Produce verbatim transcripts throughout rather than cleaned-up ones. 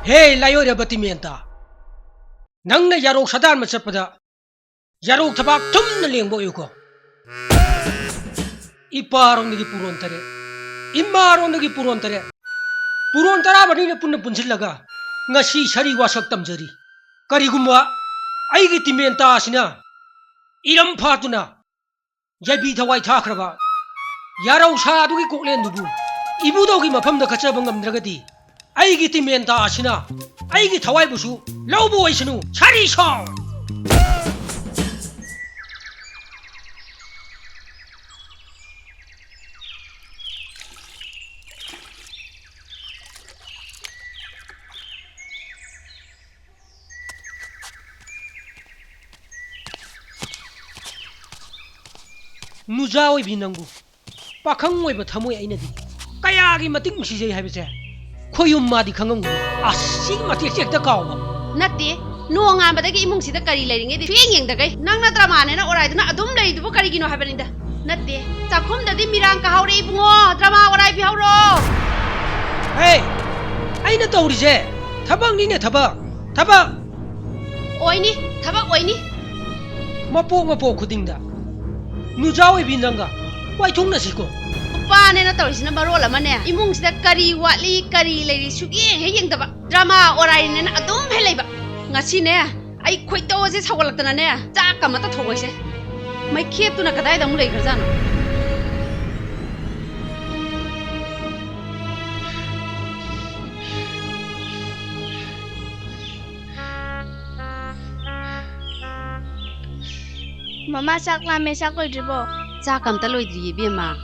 ꯍꯦ ꯂꯥꯏꯑꯣꯏꯔꯕ ꯇꯤꯃꯦꯟꯇꯥ, ꯅꯪꯅ ꯌꯥꯔꯧ ꯁꯥꯗꯥꯟꯕ ꯆꯠꯄꯗ ꯌꯥꯔꯧ ꯊꯕꯥꯛ ꯊꯨꯝꯅ ꯂꯦꯡꯕ ꯑꯣꯏꯌꯨꯀꯣ꯫ ꯏꯄꯥꯔꯣꯝꯗꯒꯤ ꯄꯨꯔꯣꯟ ꯇꯔꯦꯠ, ꯏꯃꯥꯔꯣꯝꯗꯒꯤ ꯄꯨꯔꯣꯟ ꯇꯔꯦꯠ, ꯄꯨꯔꯣꯟ ꯇꯔꯥꯃꯔꯤꯅ ꯄꯨꯟꯅ ꯄꯨꯟꯁꯤꯜꯂꯒ ꯉꯁꯤ ꯁꯥꯔꯤ ꯋꯥꯁꯛ ꯇꯝꯖꯔꯤ꯫ ꯀꯔꯤꯒꯨꯝꯕ ꯑꯩꯒꯤ ꯇꯤꯃꯦꯟꯇꯥ ꯑꯁꯤꯅ ꯏꯔꯝ ꯐꯥꯠꯇꯨꯅ ꯌꯥꯏꯕꯤ ꯊꯋꯥꯏ ꯊꯥꯈ꯭ꯔꯕ ꯌꯥꯔꯧ ꯁꯥ ꯑꯗꯨꯒꯤ ꯀꯣꯛꯂꯦꯟꯗꯨꯕꯨ ꯏꯕꯨꯙꯧꯒꯤ ꯃꯐꯝꯗ ꯀꯠꯆꯕ ꯉꯝꯗ꯭ꯔꯒꯗꯤ, ꯑꯩꯒꯤ ꯇꯤꯃꯦꯟꯇꯥ ꯑꯁꯤꯅ ꯑꯩꯒꯤ ꯊꯋꯥꯏꯕꯨꯁꯨ ꯂꯧꯕ ꯑꯣꯏꯁꯅꯨ꯫ ꯁꯥꯔꯤ ꯁꯥꯎ! ꯅꯨꯖꯥ ꯑꯣꯏꯕꯤ ꯅꯪꯕꯨ ꯄꯥꯈꯪ ꯑꯣꯏꯕ ꯊꯃꯣꯏ ꯑꯩꯅꯗꯤ ꯀꯌꯥꯒꯤ ꯃꯇꯤꯛ ꯅꯨꯡꯁꯤꯖꯩ ꯍꯥꯏꯕꯁꯦ ꯈꯣꯌꯨꯝ ꯃꯥꯗꯤ ꯈꯪꯉꯝꯒꯅꯤ꯫ ꯑꯁ, ꯁꯤꯒꯤ ꯃꯇꯦꯛꯁꯦ ꯍꯦꯛꯇ ꯀꯥꯎꯕ꯫ ꯅꯠꯇꯦ, ꯅꯣꯡꯉꯥꯟꯕꯗꯒꯤ ꯏꯃꯨꯡꯁꯤꯗ ꯀꯔꯤ ꯂꯩꯔꯤꯉꯩꯗꯤ ꯁꯨꯌꯦꯡ ꯌꯦꯡꯗꯈꯩ ꯅꯪꯅ ꯗ꯭ꯔꯃꯥꯅꯦꯅ ꯑꯣꯔꯥꯏꯗꯨꯅ ꯑꯗꯨꯝ ꯂꯩꯔꯤꯗꯨꯕꯨ ꯀꯔꯤꯒꯤꯅꯣ ꯍꯥꯏꯕꯅꯤꯗ꯫ ꯅꯠꯇꯦ, ꯆꯥꯛꯈꯨꯝꯗꯗꯤ ꯃꯤꯔꯥꯡ ꯀꯥꯍꯧꯔꯦ ꯏꯕꯨꯡꯉꯣ, ꯗ꯭ꯔꯃꯥ ꯑꯣꯔꯥꯏ ꯄꯤꯍꯧꯔꯣ꯫ ꯍꯦ, ꯑꯩꯅ ꯇꯧꯔꯤꯁꯦ ꯊꯕꯛꯅꯤꯅꯦ, ꯊꯕꯛ, ꯊꯕꯛ꯫ ꯑꯣꯏꯅꯤ, ꯊꯕꯛ ꯑꯣꯏꯅꯤ꯫ ꯃꯄꯣꯛ ꯃꯄꯣꯛ ꯈꯨꯗꯤꯡꯗ ꯅꯨꯖꯥ ꯑꯣꯏꯕꯤ ꯅꯪꯒ ꯋꯥꯏꯊꯣꯛꯅꯁꯤꯀꯣ꯫ ꯅꯨꯄꯥꯅꯦꯅ ꯇꯧꯔꯤꯁꯤꯅ ꯃꯔꯣꯜ ꯑꯃꯅꯦ, ꯏꯃꯨꯡꯁꯤꯗ ꯀꯔꯤ ꯋꯥꯠꯂꯤ ꯀꯔꯤ ꯂꯩꯔꯤ ꯁꯨꯛꯌꯦꯡ ꯍꯦꯛ ꯌꯦꯡꯗꯕ, ꯗ꯭ꯔꯃꯥ ꯑꯣꯔꯥꯏꯅꯦꯅ ꯑꯗꯨꯝ ꯍꯦꯛ ꯂꯩꯕ꯫ ꯉꯁꯤꯅꯦ ꯑꯩ ꯈꯣꯏꯗꯧꯁꯦ ꯁꯧꯒꯠꯂꯛꯇꯅꯅꯦ ꯆꯥꯛꯀ ꯑꯃꯇ ꯊꯣꯡꯉꯣꯏꯁꯦ꯫ ꯃꯩꯈꯦꯠꯇꯨꯅ ꯀꯗꯥꯏꯗ ꯑꯃꯨꯛ ꯂꯩꯈ꯭ꯔꯖꯥꯠꯅꯣ? ꯃꯃꯥ, ꯆꯥꯛ ꯂꯥꯝꯃꯦ, ꯆꯥꯛ ꯂꯣꯏꯗ꯭ꯔꯤꯕꯣ? ꯆꯥꯛ ꯑꯝꯇ ꯂꯣꯏꯗ꯭ꯔꯤꯌꯦ ꯏꯕꯦꯝꯃ꯫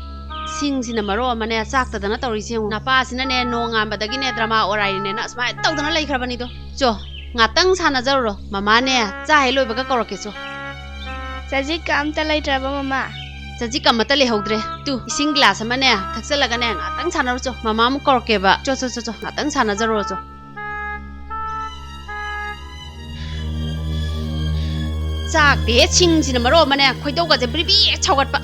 ꯁꯤꯡꯁꯤꯅ ꯃꯔꯣꯜ ꯑꯃꯅꯦ ꯆꯥꯛꯇꯗꯅ ꯇꯧꯔꯤꯁꯦ ꯌꯦꯡꯉꯨ꯫ ꯅꯄꯥꯁꯤꯅꯅꯦ ꯅꯣꯡꯉꯥꯟꯕꯗꯒꯤꯅꯦ ꯗ꯭ꯔꯃꯥ ꯑꯣꯔꯥꯏꯔꯤꯅꯦꯅ ꯑꯁꯨꯃꯥꯏꯅ ꯇꯧꯗꯅ ꯂꯩꯈ꯭ꯔꯕꯅꯤꯗꯣ꯫ ꯆꯣ, ꯉꯥꯛꯇꯪ ꯁꯥꯟꯅꯖꯔꯨꯔꯣ꯫ ꯃꯃꯥꯅꯦ ꯆꯥ ꯍꯦꯛ ꯂꯣꯏꯕꯒ ꯀꯧꯔꯛꯀꯦ ꯆꯣ꯫ ꯆꯖꯤꯛꯀ ꯑꯝꯇ ꯂꯩꯇ꯭ꯔꯕꯣ ꯃꯃꯥ? ꯆꯖꯤꯛ ꯑꯃꯠꯇ ꯂꯩꯍꯧꯗ꯭ꯔꯦ꯫ ꯇꯨ, ꯏꯁꯤꯡ ꯒꯤꯂꯥꯁ ꯑꯃꯅꯦ ꯊꯛꯆꯜꯂꯒꯅꯦ ꯉꯥꯛꯇꯪ ꯁꯥꯟꯅꯔꯨꯆꯣ꯫ ꯃꯃꯥ ꯑꯃꯨꯛ ꯀꯧꯔꯛꯀꯦꯕ꯫ ꯆꯣ, ꯆꯣ, ꯆꯣ, ꯆꯣ, ꯉꯥꯛꯇꯪ ꯁꯥꯟꯅꯖꯔꯨꯔꯣ ꯆꯣ꯫ ꯆꯥꯛꯇꯦ, ꯁꯤꯡꯁꯤꯅ ꯃꯔꯣꯜ ꯑꯃꯅꯦ ꯈꯣꯏꯗꯧꯒꯁꯦ ꯕ꯭ꯔꯤ ꯕ꯭ꯔꯤ ꯁꯧꯒꯠꯄ꯫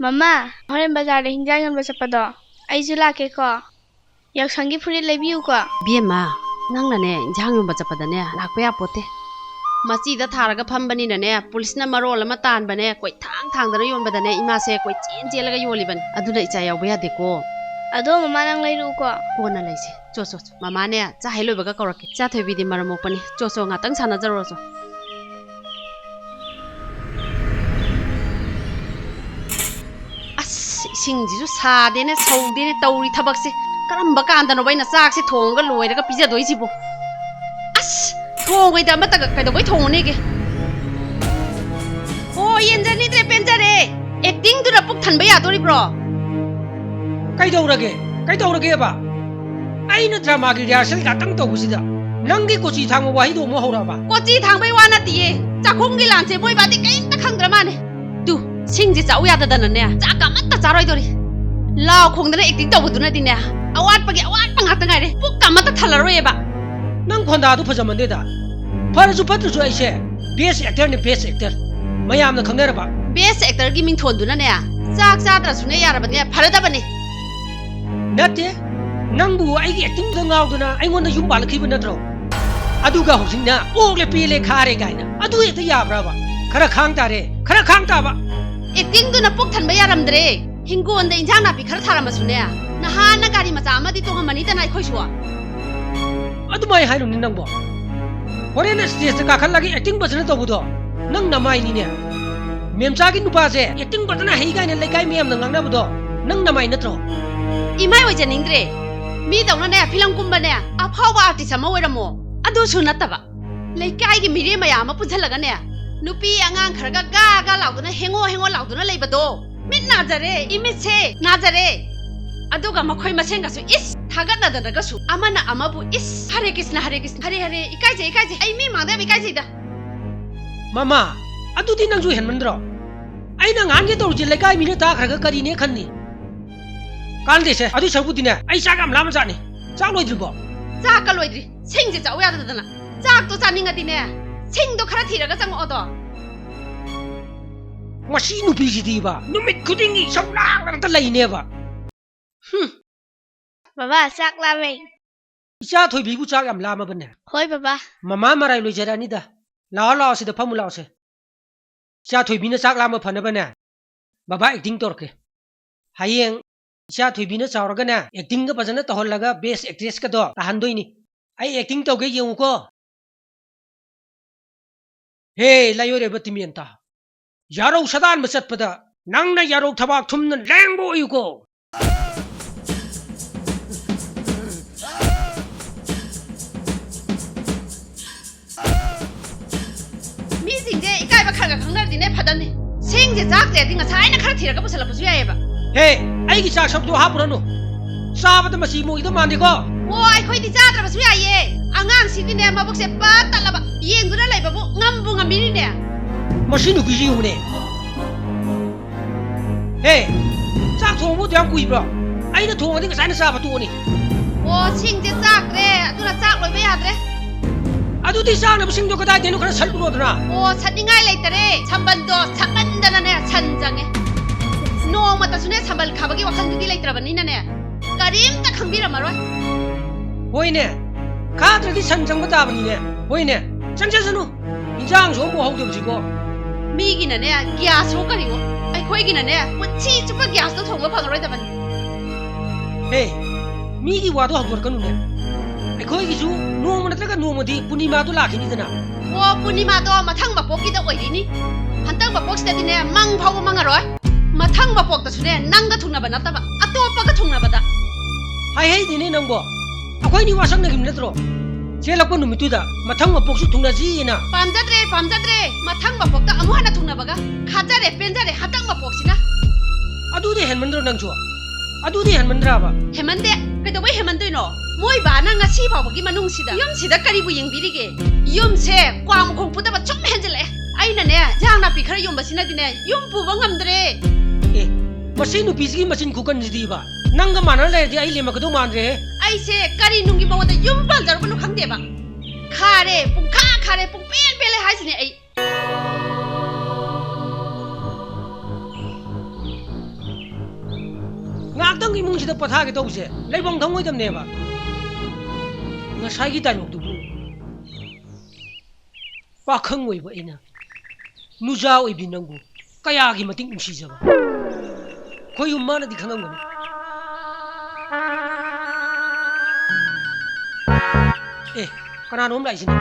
ꯃꯃꯥ, ꯍꯣꯔꯦꯟ ꯕꯖꯥꯔꯗ ꯍꯤꯟꯖꯥꯡ ꯌꯣꯟꯕ ꯆꯠꯄꯗꯣ ꯑꯩꯁꯨ ꯂꯥꯛꯀꯦꯀꯣ꯫ ꯌꯥꯎꯁꯪꯒꯤ ꯐꯨꯔꯤꯠ ꯂꯩꯕꯤꯌꯨꯀꯣ꯫ ꯏꯕꯦꯝꯃ, ꯅꯪꯅꯅꯦ ꯏꯟꯖꯥꯡ ꯌꯣꯟꯕ ꯆꯠꯄꯗꯅꯦ ꯂꯥꯛꯄ ꯌꯥꯄꯣꯠꯇꯦ꯫ ꯃꯆꯤꯗ ꯊꯥꯔꯒ ꯐꯝꯕꯅꯤꯅꯅꯦ, ꯄꯨꯂꯤꯁꯅ ꯃꯔꯣꯜ ꯑꯃ ꯇꯥꯟꯕꯅꯦ, ꯀꯣꯏꯊꯥꯡ ꯊꯥꯡꯗꯅ ꯌꯣꯟꯕꯗꯅꯦ ꯏꯃꯥꯁꯦ ꯀꯣꯏꯆꯦꯟ ꯆꯦꯜꯂꯒ ꯌꯣꯜꯂꯤꯕꯅꯤ꯫ ꯑꯗꯨꯅ ꯏꯆꯥ ꯌꯥꯎꯕ ꯌꯥꯗꯦꯀꯣ꯫ ꯑꯗꯣ ꯃꯃꯥ, ꯅꯪ ꯂꯩꯔꯛꯎꯀꯣ꯫ ꯀꯣꯟꯅ ꯂꯩꯁꯦ꯫ ꯆꯣ, ꯆꯣ, ꯆꯣ꯫ ꯃꯃꯥꯅꯦ ꯆꯥ ꯍꯩ ꯂꯣꯏꯕꯒ ꯀꯧꯔꯛꯀꯦ꯫ ꯏꯆꯥ ꯊꯣꯏꯕꯤꯗꯤ ꯃꯔꯝ ꯃꯣꯛꯄꯅꯤ꯫ ꯆꯣ, ꯆꯣ, ꯉꯥꯛꯇꯪ ꯁꯥꯟꯅꯖꯔꯨꯔꯣ ꯆꯣ꯫ ꯑꯁ, ꯏꯁꯤꯡꯁꯤꯁꯨ ꯁꯥꯗꯦꯅꯦ, ꯁꯧꯗꯦꯅꯦ, ꯇꯧꯔꯤ ꯊꯕꯛꯁꯦ꯫ ꯀꯔꯝꯕ ꯀꯥꯟꯗꯅꯣꯕ ꯑꯩꯅ ꯆꯥꯛꯁꯦ ꯊꯣꯡꯉꯒ ꯂꯣꯏꯔꯒ ꯄꯤꯖꯗꯣꯏꯁꯤꯕꯣ? ꯑꯁ, ꯊꯣꯡꯉꯩꯗ ꯑꯃꯠꯇꯒ ꯀꯩꯗꯧꯕꯩ ꯊꯣꯡꯉꯨꯅꯦꯒꯦ? ꯑꯣ, ꯌꯦꯟꯖꯅꯤꯗ꯭ꯔꯦ, ꯄꯦꯟꯖꯔꯦ꯫ ꯑꯦꯛꯇꯤꯡꯗꯨꯅ ꯄꯨꯛ ꯊꯟꯕ ꯌꯥꯗꯣꯔꯤꯕ꯭ꯔꯣ? ꯀꯩꯗꯧꯔꯒꯦ? ꯀꯩꯗꯧꯔꯒꯦꯕ? ꯑꯩꯅ ꯗ꯭ꯔꯃꯥꯒꯤ ꯔꯤꯍꯥꯔꯁꯦꯜ ꯉꯥꯛꯇꯪ ꯇꯧꯕꯁꯤꯗ ꯅꯪꯒꯤ ꯀꯣꯆꯤ ꯊꯥꯡꯕ ꯋꯥꯍꯩꯗꯣ ꯑꯃꯨꯛ ꯍꯧꯔꯛꯑꯕ? ꯀꯣꯆꯤ ꯊꯥꯡꯕꯩ ꯋꯥ ꯅꯠꯇꯤꯌꯦ꯫ ꯆꯥꯛꯈꯨꯝꯒꯤ ꯂꯥꯟꯁꯦ ꯃꯣꯏ ꯕꯥꯗꯤ ꯀꯔꯤꯝꯇ ꯈꯪꯗ꯭ꯔ ꯃꯥꯅꯦ꯫ ꯇꯨ, ꯁꯤꯡꯁꯦ ꯆꯥꯎ ꯌꯥꯗꯗꯅꯅꯦ, ꯆꯥꯛꯀ ꯑꯃꯠꯇ ꯆꯥꯔꯣꯏꯗꯧꯔꯤ꯫ ꯂꯥꯎ ꯈꯣꯡꯗꯅ ꯑꯦꯛꯇꯤꯡ ꯇꯧꯕꯗꯨꯅꯗꯤꯅꯦ, ꯑꯋꯥꯠꯄꯒꯤ ꯑꯋꯥꯠꯄ ꯉꯥꯛꯇ ꯉꯥꯏꯔꯦ꯫ ꯄꯨꯛꯀ ꯑꯃꯠꯇ ꯊꯜꯂꯔꯣꯏꯌꯦꯕ꯫ ꯅꯪ ꯈꯣꯟꯗꯥꯗꯣ ꯐꯖꯃꯟꯗꯦꯗ꯫ ꯐꯔꯁꯨ ꯐꯠꯇ꯭ꯔꯁꯨ ꯑꯩꯁꯦ ꯕꯦꯁ ꯑꯦꯛꯇꯔꯅꯤ, ꯕꯦꯁ ꯑꯦꯛꯇꯔ꯫ ꯃꯌꯥꯝꯅ ꯈꯪꯅꯔꯕ꯫ ꯕꯦꯁ ꯑꯦꯛꯇꯔꯒꯤ ꯃꯤꯡꯊꯣꯟꯗꯨꯅꯅꯦ, ꯆꯥꯛ ꯆꯥꯗ꯭ꯔꯁꯨꯅꯦ ꯌꯥꯔꯕꯅꯦ, ꯐꯔꯗꯕꯅꯦ꯫ ꯅꯠꯇꯦ, ꯅꯪꯕꯨ ꯑꯩꯒꯤ ꯑꯦꯛꯇꯤꯡꯗ ꯉꯥꯎꯗꯅ ꯑꯩꯉꯣꯟꯗ ꯌꯨꯝ ꯄꯥꯜꯂꯛꯈꯤꯕ ꯅꯠꯇ꯭ꯔꯣ? ꯑꯗꯨꯒ ꯍꯧꯖꯤꯛꯅ ꯑꯣꯛꯂꯦ ꯄꯦꯜꯂꯦ ꯈꯥꯔꯦ ꯀꯥꯏꯅ꯫ ꯑꯗꯨ ꯍꯦꯛꯇ ꯌꯥꯕ꯭ꯔꯕ? ꯈꯔ ꯈꯥꯡ ꯇꯥꯔꯦ, ꯈꯔ ꯈꯥꯡ ꯇꯥꯕ꯫ ꯑꯦꯛꯇꯤꯡꯗꯨꯅ ꯄꯨꯛ ꯊꯟꯕ ꯌꯥꯔꯝꯗ꯭ꯔꯦ꯫ ꯍꯤꯡꯒꯣꯜꯗ ꯏꯟꯖꯥꯡ ꯅꯥꯄꯤ ꯈꯔ ꯊꯥꯔꯝꯃꯁꯨꯅꯦ, ꯅꯍꯥꯟꯅ ꯒꯥꯔꯤ ꯃꯆꯥ ꯑꯃꯗꯤ ꯇꯣꯡꯉꯝꯃꯅꯤꯗꯅ ꯑꯩꯈꯣꯏꯁꯨ꯫ ꯑꯗꯨꯃꯥꯏ ꯍꯥꯏꯅꯨꯅꯦ ꯅꯪꯕꯣ꯫ ꯍꯣꯔꯦꯟ ꯁ꯭ꯇꯦꯖꯇ ꯀꯥꯈꯠꯂꯒ ꯑꯦꯛꯇꯤꯡ ꯐꯖꯅ ꯇꯧꯕꯗꯣ ꯅꯪ ꯅꯃꯥꯏꯅꯤꯅꯦ꯫ ꯃꯦꯝꯆꯥꯒꯤ ꯅꯨꯄꯥꯁꯦ ꯑꯦꯛꯇꯤꯡ ꯐꯖꯅ ꯍꯩ ꯀꯥꯏꯅ ꯂꯩꯀꯥꯏ ꯃꯌꯥꯝꯅ ꯉꯥꯡꯅꯕꯗꯣ ꯅꯪ ꯅꯃꯥꯏ ꯅꯠꯇ꯭ꯔꯣ? ꯏꯃꯥꯏ ꯑꯣꯏꯖꯅꯤꯡꯗ꯭ꯔꯦ꯫ ꯃꯤꯗꯧꯅꯅꯦ ꯐꯤꯂꯝ ꯀꯨꯝꯕꯅꯦ ꯑꯐꯥꯎꯕ ꯑꯥꯔꯇꯤꯁ ꯑꯃ ꯑꯣꯏꯔꯝꯃꯣ꯫ ꯑꯗꯨꯁꯨ ꯅꯠꯇꯕ, ꯂꯩꯀꯥꯏꯒꯤ ꯃꯤꯔꯦꯝ ꯃꯌꯥꯝ ꯑꯃ ꯄꯨꯟꯁꯤꯜꯂꯒꯅꯦ, ꯅꯨꯄꯤ ꯑꯉꯥꯡ ꯈꯔꯒ ꯒꯥ ꯒꯥ ꯂꯥꯎꯗꯨꯅ, ꯍꯦꯡꯉꯣ ꯍꯦꯡꯉꯣ ꯂꯥꯎꯗꯨꯅ ꯂꯩꯕꯗꯣ ꯃꯤꯠ ꯅꯥꯖꯔꯦ, ꯏꯃꯤꯠꯁꯦ ꯅꯥꯖꯔꯦ꯫ ꯑꯗꯨꯒ ꯃꯈꯣꯏ ꯃꯁꯦꯟꯒꯁꯨ ꯏꯁ ꯊꯥꯒꯠꯅꯗꯅꯒꯁꯨ ꯑꯃꯅ ꯑꯃꯕꯨ ꯏꯁ, "ꯍꯔꯦ ꯀ꯭ꯔꯤꯁꯅ, ꯍꯔꯦ ꯀ꯭ꯔꯤꯁꯅ, ꯍꯔꯦ ꯍꯔꯦ, ꯏꯀꯥꯏꯖꯩ, ꯏꯀꯥꯏꯖꯩ, ꯑꯩ ꯃꯤ ꯃꯥꯡꯗ ꯌꯥꯝ ꯏꯀꯥꯏꯖꯩꯗ"꯫ ꯃꯃꯥ, ꯑꯗꯨꯗꯤ ꯅꯪꯁꯨ ꯍꯦꯟꯃꯟꯗ꯭ꯔꯣ? ꯑꯩꯅ ꯉꯥꯡꯒꯦ ꯇꯧꯔꯤꯁꯦ ꯂꯩꯀꯥꯏ ꯃꯤꯅ ꯇꯥꯈ꯭ꯔꯒ ꯀꯔꯤꯅꯦ ꯈꯟꯅꯤ? ꯀꯥꯟꯗꯦꯁꯦ, ꯑꯗꯨꯏ ꯁꯔꯨꯛꯄꯨꯗꯤꯅꯦ, ꯑꯩ ꯆꯥꯛ ꯌꯥꯝ ꯂꯥꯝꯃ ꯆꯥꯅꯤ꯫ ꯆꯥꯛ ꯂꯣꯏꯗ꯭ꯔꯤꯕꯣ? ꯆꯥꯛꯀ ꯂꯣꯏꯗ꯭ꯔꯤ꯫ ꯁꯤꯡꯁꯦ ꯆꯥꯎ ꯌꯥꯗꯗꯅ꯫ ꯆꯥꯛꯇꯣ ꯆꯥꯅꯤꯡꯉꯗꯤꯅꯦ, ꯁꯤꯡꯗꯣ ꯈꯔ ꯊꯤꯔꯒ ꯆꯪꯉꯛꯑꯣꯗꯣ꯫ ꯃꯁꯤ ꯅꯨꯄꯤꯁꯤꯗꯤꯕ ꯅꯨꯃꯤꯠ ꯈꯨꯗꯤꯡꯒꯤ ꯏꯁꯧ ꯂꯥꯡꯗꯅꯇ ꯂꯩꯅꯦꯕ꯫ ꯍꯨꯝ꯫ ꯕꯕꯥ, ꯆꯥꯛ ꯂꯥꯝꯃꯦ꯫ ꯏꯆꯥ ꯊꯣꯏꯕꯤꯕꯨ ꯆꯥꯛ ꯌꯥꯝ ꯂꯥꯝꯃꯕꯅꯦ? ꯍꯣꯏ ꯕꯕꯥ꯫ ꯃꯃꯥ ꯃꯔꯥꯏ ꯂꯣꯏꯖꯔꯛꯑꯅꯤꯗ꯫ ꯂꯥꯛꯑꯣ, ꯂꯥꯛꯑꯣ, ꯁꯤꯗ ꯐꯝꯃꯨ ꯂꯥꯛꯑꯣꯁꯦ꯫ ꯏꯆꯥ ꯊꯣꯏꯕꯤꯅ ꯆꯥꯛ ꯂꯥꯝꯕ ꯐꯅꯕꯅꯦ, ꯕꯕꯥ acting ꯇꯧꯔꯛꯀꯦ꯫ ꯍꯌꯦꯡ ꯏꯆꯥ ꯊꯣꯏꯕꯤꯅ ꯆꯥꯎꯔꯒꯅꯦ, acting ꯒ ꯐꯖꯅ ꯇꯧꯍꯜꯂꯒ best actress ꯀꯗꯣ ꯇꯥꯍꯟꯗꯣꯏꯅꯤ꯫ ꯑꯩ acting ꯇꯧꯒꯦ, ꯌꯦꯡꯉꯨꯀꯣ꯫ ꯍꯦ, ꯂꯥꯏꯑꯣꯏꯔꯣꯏꯕ ꯇꯤꯃꯦꯟꯇꯥ, ꯌꯥꯔꯧ ꯁꯥꯗꯥꯟꯕ ꯆꯠꯄꯗ ꯅꯪꯅ ꯌꯥꯔꯧ ꯊꯕꯥꯛ ꯊꯨꯝꯅ ꯂꯦꯡꯕ ꯑꯣꯏꯌꯨꯀꯣ꯫ ꯃꯤꯁꯤꯡꯁꯦ ꯏꯀꯥꯏꯕ ꯈꯔ ꯈꯔ ꯈꯪꯅꯔꯗꯤꯅꯦ ꯐꯗꯝꯅꯤ꯫ ꯁꯤꯡꯁꯦ ꯆꯥꯛꯇ꯭ꯔꯦꯗꯤ ꯉꯁꯥꯏꯅ ꯈꯔ ꯊꯤꯔꯒ ꯄꯨꯁꯜꯂꯛꯄꯁꯨ ꯌꯥꯏꯌꯦꯕ꯫ ꯍꯦ, ꯑꯩꯒꯤ ꯆꯥꯛ ꯁꯔꯨꯛꯇꯣ ꯍꯥꯞꯄꯨꯔꯅꯨ꯫ ꯆꯥꯕꯗ ꯃꯆꯤ ꯃꯣꯏꯗ ꯃꯥꯟꯗꯦꯀꯣ꯫ ꯑꯣ, ꯑꯩꯈꯣꯏꯗꯤ ꯆꯥꯗ꯭ꯔꯕꯁꯨ ꯌꯥꯏꯌꯦ꯫ ꯑꯉꯥꯡꯁꯤꯗꯤꯅꯦ ꯃꯕꯨꯛꯁꯦ ꯄꯠ ꯇꯠꯂꯕ, ꯌꯦꯡꯗꯨꯅ ꯂꯩꯕꯕꯨ ꯉꯝꯕꯨ ꯉꯝꯃꯤꯅꯤꯅꯦ꯫ ꯃꯁꯤ ꯅꯨꯄꯤꯁꯤ ꯌꯦꯡꯉꯨꯅꯦ꯫ ꯍꯦ, ꯆꯥꯛ ꯊꯣꯡꯕꯕꯨ ꯌꯥꯝ ꯀꯨꯏꯕ꯭ꯔꯣ? ꯑꯩꯅ ꯊꯣꯡꯉꯗꯤ ꯉꯁꯥꯏꯅ ꯆꯥꯕ ꯇꯣꯛꯑꯅꯤ꯫ ꯑꯣ, ꯁꯤꯡꯁꯦ ꯆꯥꯛꯇ꯭ꯔꯦ, ꯑꯗꯨꯅ ꯆꯥꯛ ꯂꯣꯏꯕ ꯌꯥꯗ꯭ꯔꯦ꯫ ꯑꯗꯨꯗꯤ ꯆꯥꯅꯕ ꯁꯤꯡꯗꯣ ꯀꯗꯥꯏꯗꯩꯅꯣ ꯈꯔ ꯁꯠꯂꯨꯔꯣꯗꯅ? ꯑꯣ, ꯁꯠꯅꯤꯡꯉꯥꯏ ꯂꯩꯇꯔꯦ꯫ ꯁꯝꯕꯜꯗꯣ ꯁꯠꯃꯟꯗꯅꯅꯦ ꯁꯟ ꯆꯪꯉꯦ꯫ ꯅꯣꯡꯃꯇꯁꯨꯅꯦ ꯁꯝꯕꯜ ꯈꯥꯕꯒꯤ ꯋꯥꯈꯜꯗꯨꯗꯤ ꯂꯩꯇ꯭ꯔꯕꯅꯤꯅꯅꯦ, ꯀꯔꯤꯝꯇ ꯈꯪꯕꯤꯔꯝꯃꯔꯣꯏ꯫ ꯍꯣꯏꯅꯦ, ꯈꯥꯗ꯭ꯔꯗꯤ ꯁꯟ ꯆꯪꯕ ꯇꯥꯕꯅꯤꯅꯦ꯫ ꯍꯣꯏꯅꯦ, ꯆꯪꯖꯁꯅꯨ꯫ ꯏꯟꯖꯥꯡꯁꯨ ꯑꯃꯐꯥꯎ ꯍꯧꯗꯕꯁꯤꯕꯣ꯫ ꯃꯤꯒꯤꯅꯅꯦ, ꯒ꯭ꯌꯥꯁꯁꯨ ꯀꯔꯤꯑꯣ, ꯑꯩꯈꯣꯏꯒꯤꯅꯅꯦ, ꯄꯨꯟꯁꯤ ꯆꯨꯞꯄ ꯒ꯭ꯌꯥꯁꯇꯣ ꯊꯣꯡꯕ ꯐꯪꯉꯔꯣꯏꯗꯕꯅꯤ꯫ ꯍꯦ, ꯃꯤꯒꯤ ꯋꯥꯗꯣ ꯍꯧꯗꯣꯔꯛꯀꯅꯨꯅꯦ꯫ ꯑꯩꯈꯣꯏꯒꯤꯁꯨ ꯅꯣꯡꯃ ꯅꯠꯇ꯭ꯔꯒ ꯅꯣꯡꯃꯗꯤ ꯄꯨꯔꯅꯤꯃꯥꯗꯣ ꯂꯥꯛꯈꯤꯅꯤꯗꯅ꯫ ꯑꯣ, ꯄꯨꯔꯅꯤꯃꯥꯗꯣ ꯃꯊꯪ ꯃꯄꯣꯛꯀꯤꯗ ꯑꯣꯏꯔꯤꯅꯤ꯫ ꯍꯟꯗꯛ ꯃꯄꯣꯛꯁꯤꯗꯗꯤꯅꯦ, ꯃꯪ ꯐꯥꯎꯕ ꯃꯪꯉꯔꯣꯏ꯫ ꯃꯊꯪ ꯃꯄꯣꯛꯇꯁꯨꯅꯦ, ꯅꯪꯒ ꯊꯨꯡꯅꯕ ꯅꯠꯇꯕ, ꯑꯇꯣꯞꯄꯒ ꯊꯨꯡꯅꯕꯗ꯫ ꯍꯥꯏꯍꯩꯗꯦꯅꯦ ꯅꯪꯕꯣ꯫ ꯑꯩꯈꯣꯏꯅꯤ ꯋꯥꯁꯛꯅꯈꯤꯕ ꯅꯠꯇ꯭ꯔꯣ? ꯆꯦꯜꯂꯛꯄ ꯅꯨꯃꯤꯠꯇꯨꯗ ꯃꯊꯪ ꯃꯄꯣꯛꯁꯨ ꯊꯨꯡꯅꯁꯤꯅ꯫ ꯄꯥꯝꯖꯗ꯭ꯔꯦ, ꯄꯥꯝꯖꯗ꯭ꯔꯦ꯫ ꯃꯊꯪ ꯃꯄꯣꯛꯇ ꯑꯃꯨꯛ ꯍꯟꯅ ꯊꯨꯡꯅꯕꯒ꯫ ꯈꯥꯖꯔꯦ, ꯄꯦꯟꯖꯔꯦ, ꯍꯟꯗꯛ ꯃꯄꯣꯛꯁꯤꯅ꯫ ꯑꯗꯨꯗꯤ ꯍꯦꯟꯃꯟꯗ꯭ꯔꯣ ꯅꯪꯁꯨ? ꯑꯗꯨꯗꯤ ꯍꯦꯟꯃꯟꯗ꯭ꯔꯕ? ꯍꯦꯟꯃꯟꯗꯦ꯫ ꯀꯩꯗꯧꯕꯩ ꯍꯦꯟꯃꯟꯗꯣꯏꯅꯣ? ꯃꯣꯏ ꯕꯥꯅ ꯉꯁꯤ ꯐꯥꯎꯕꯒꯤ ꯃꯅꯨꯡꯁꯤꯗ ꯌꯨꯝꯁꯤꯗ ꯀꯔꯤꯕꯨ ꯌꯦꯡꯕꯤꯔꯤꯒꯦ? ꯌꯨꯝꯁꯦ ꯀ꯭ꯋꯥ ꯃꯈꯣꯡ ꯄꯨꯗꯕ ꯁꯨꯝ ꯍꯦꯟꯖꯤꯜꯂꯛꯑꯦ꯫ ꯑꯩꯅꯅꯦ, ꯏꯟꯖꯥꯡ ꯅꯥꯄꯤ ꯈꯔ ꯌꯣꯟꯕꯁꯤꯅꯗꯤꯅꯦ, ꯌꯨꯝ ꯄꯨꯕ ꯉꯝꯗ꯭ꯔꯦ꯫ ꯑꯦ, ꯃꯁꯤ ꯅꯨꯄꯤꯁꯤꯒꯤ ꯃꯆꯤꯟ ꯈꯨꯀꯟꯁꯤꯗꯤꯕ꯫ ꯅꯪꯒ ꯃꯥꯟꯅꯅ ꯂꯩꯔꯗꯤ ꯑꯩ ꯂꯦꯝꯃꯛꯀꯗꯧ ꯃꯥꯟꯗ꯭ꯔꯦꯍꯦ꯫ ꯑꯩꯁꯦ ꯀꯔꯤ ꯅꯨꯡꯒꯤ ꯃꯉꯣꯟꯗ ꯌꯨꯝ ꯄꯥꯟꯖꯔꯨꯕꯅꯣ ꯈꯪꯗꯦꯕ꯫ ꯈꯥꯔꯦ, ꯄꯨꯡꯈꯥ ꯈꯥꯔꯦ, ꯄꯨꯡꯄꯦꯟ ꯄꯦꯜꯂꯦ ꯍꯥꯏꯁꯤꯅꯦ ꯑꯩ꯫ ꯉꯥꯛꯇꯪ ꯏꯃꯨꯡꯁꯤꯗ ꯄꯣꯊꯥꯒꯦ ꯇꯧꯕꯁꯦ ꯂꯩꯐꯝ ꯈꯪꯉꯣꯏꯗꯕꯅꯦꯕ꯫ ꯉꯁꯥꯏꯒꯤ ꯗꯥꯏꯂꯣꯛꯇꯨꯕꯨ ꯄꯥꯈꯪ ꯑꯣꯏꯕ ꯑꯩꯅ ꯅꯨꯖꯥ ꯑꯣꯏꯕꯤ ꯅꯪꯕꯨ ꯀꯌꯥꯒꯤ ꯃꯇꯤꯛ ꯅꯨꯡꯁꯤꯖꯕ꯫ ꯈꯣꯏꯌꯨꯝ ꯃꯥꯅꯗꯤ ꯈꯪꯉꯝꯒꯅꯤ꯫ ꯑꯦ, ꯀꯅꯥꯅꯣꯝ ꯂꯥꯛꯏꯁꯤꯅ?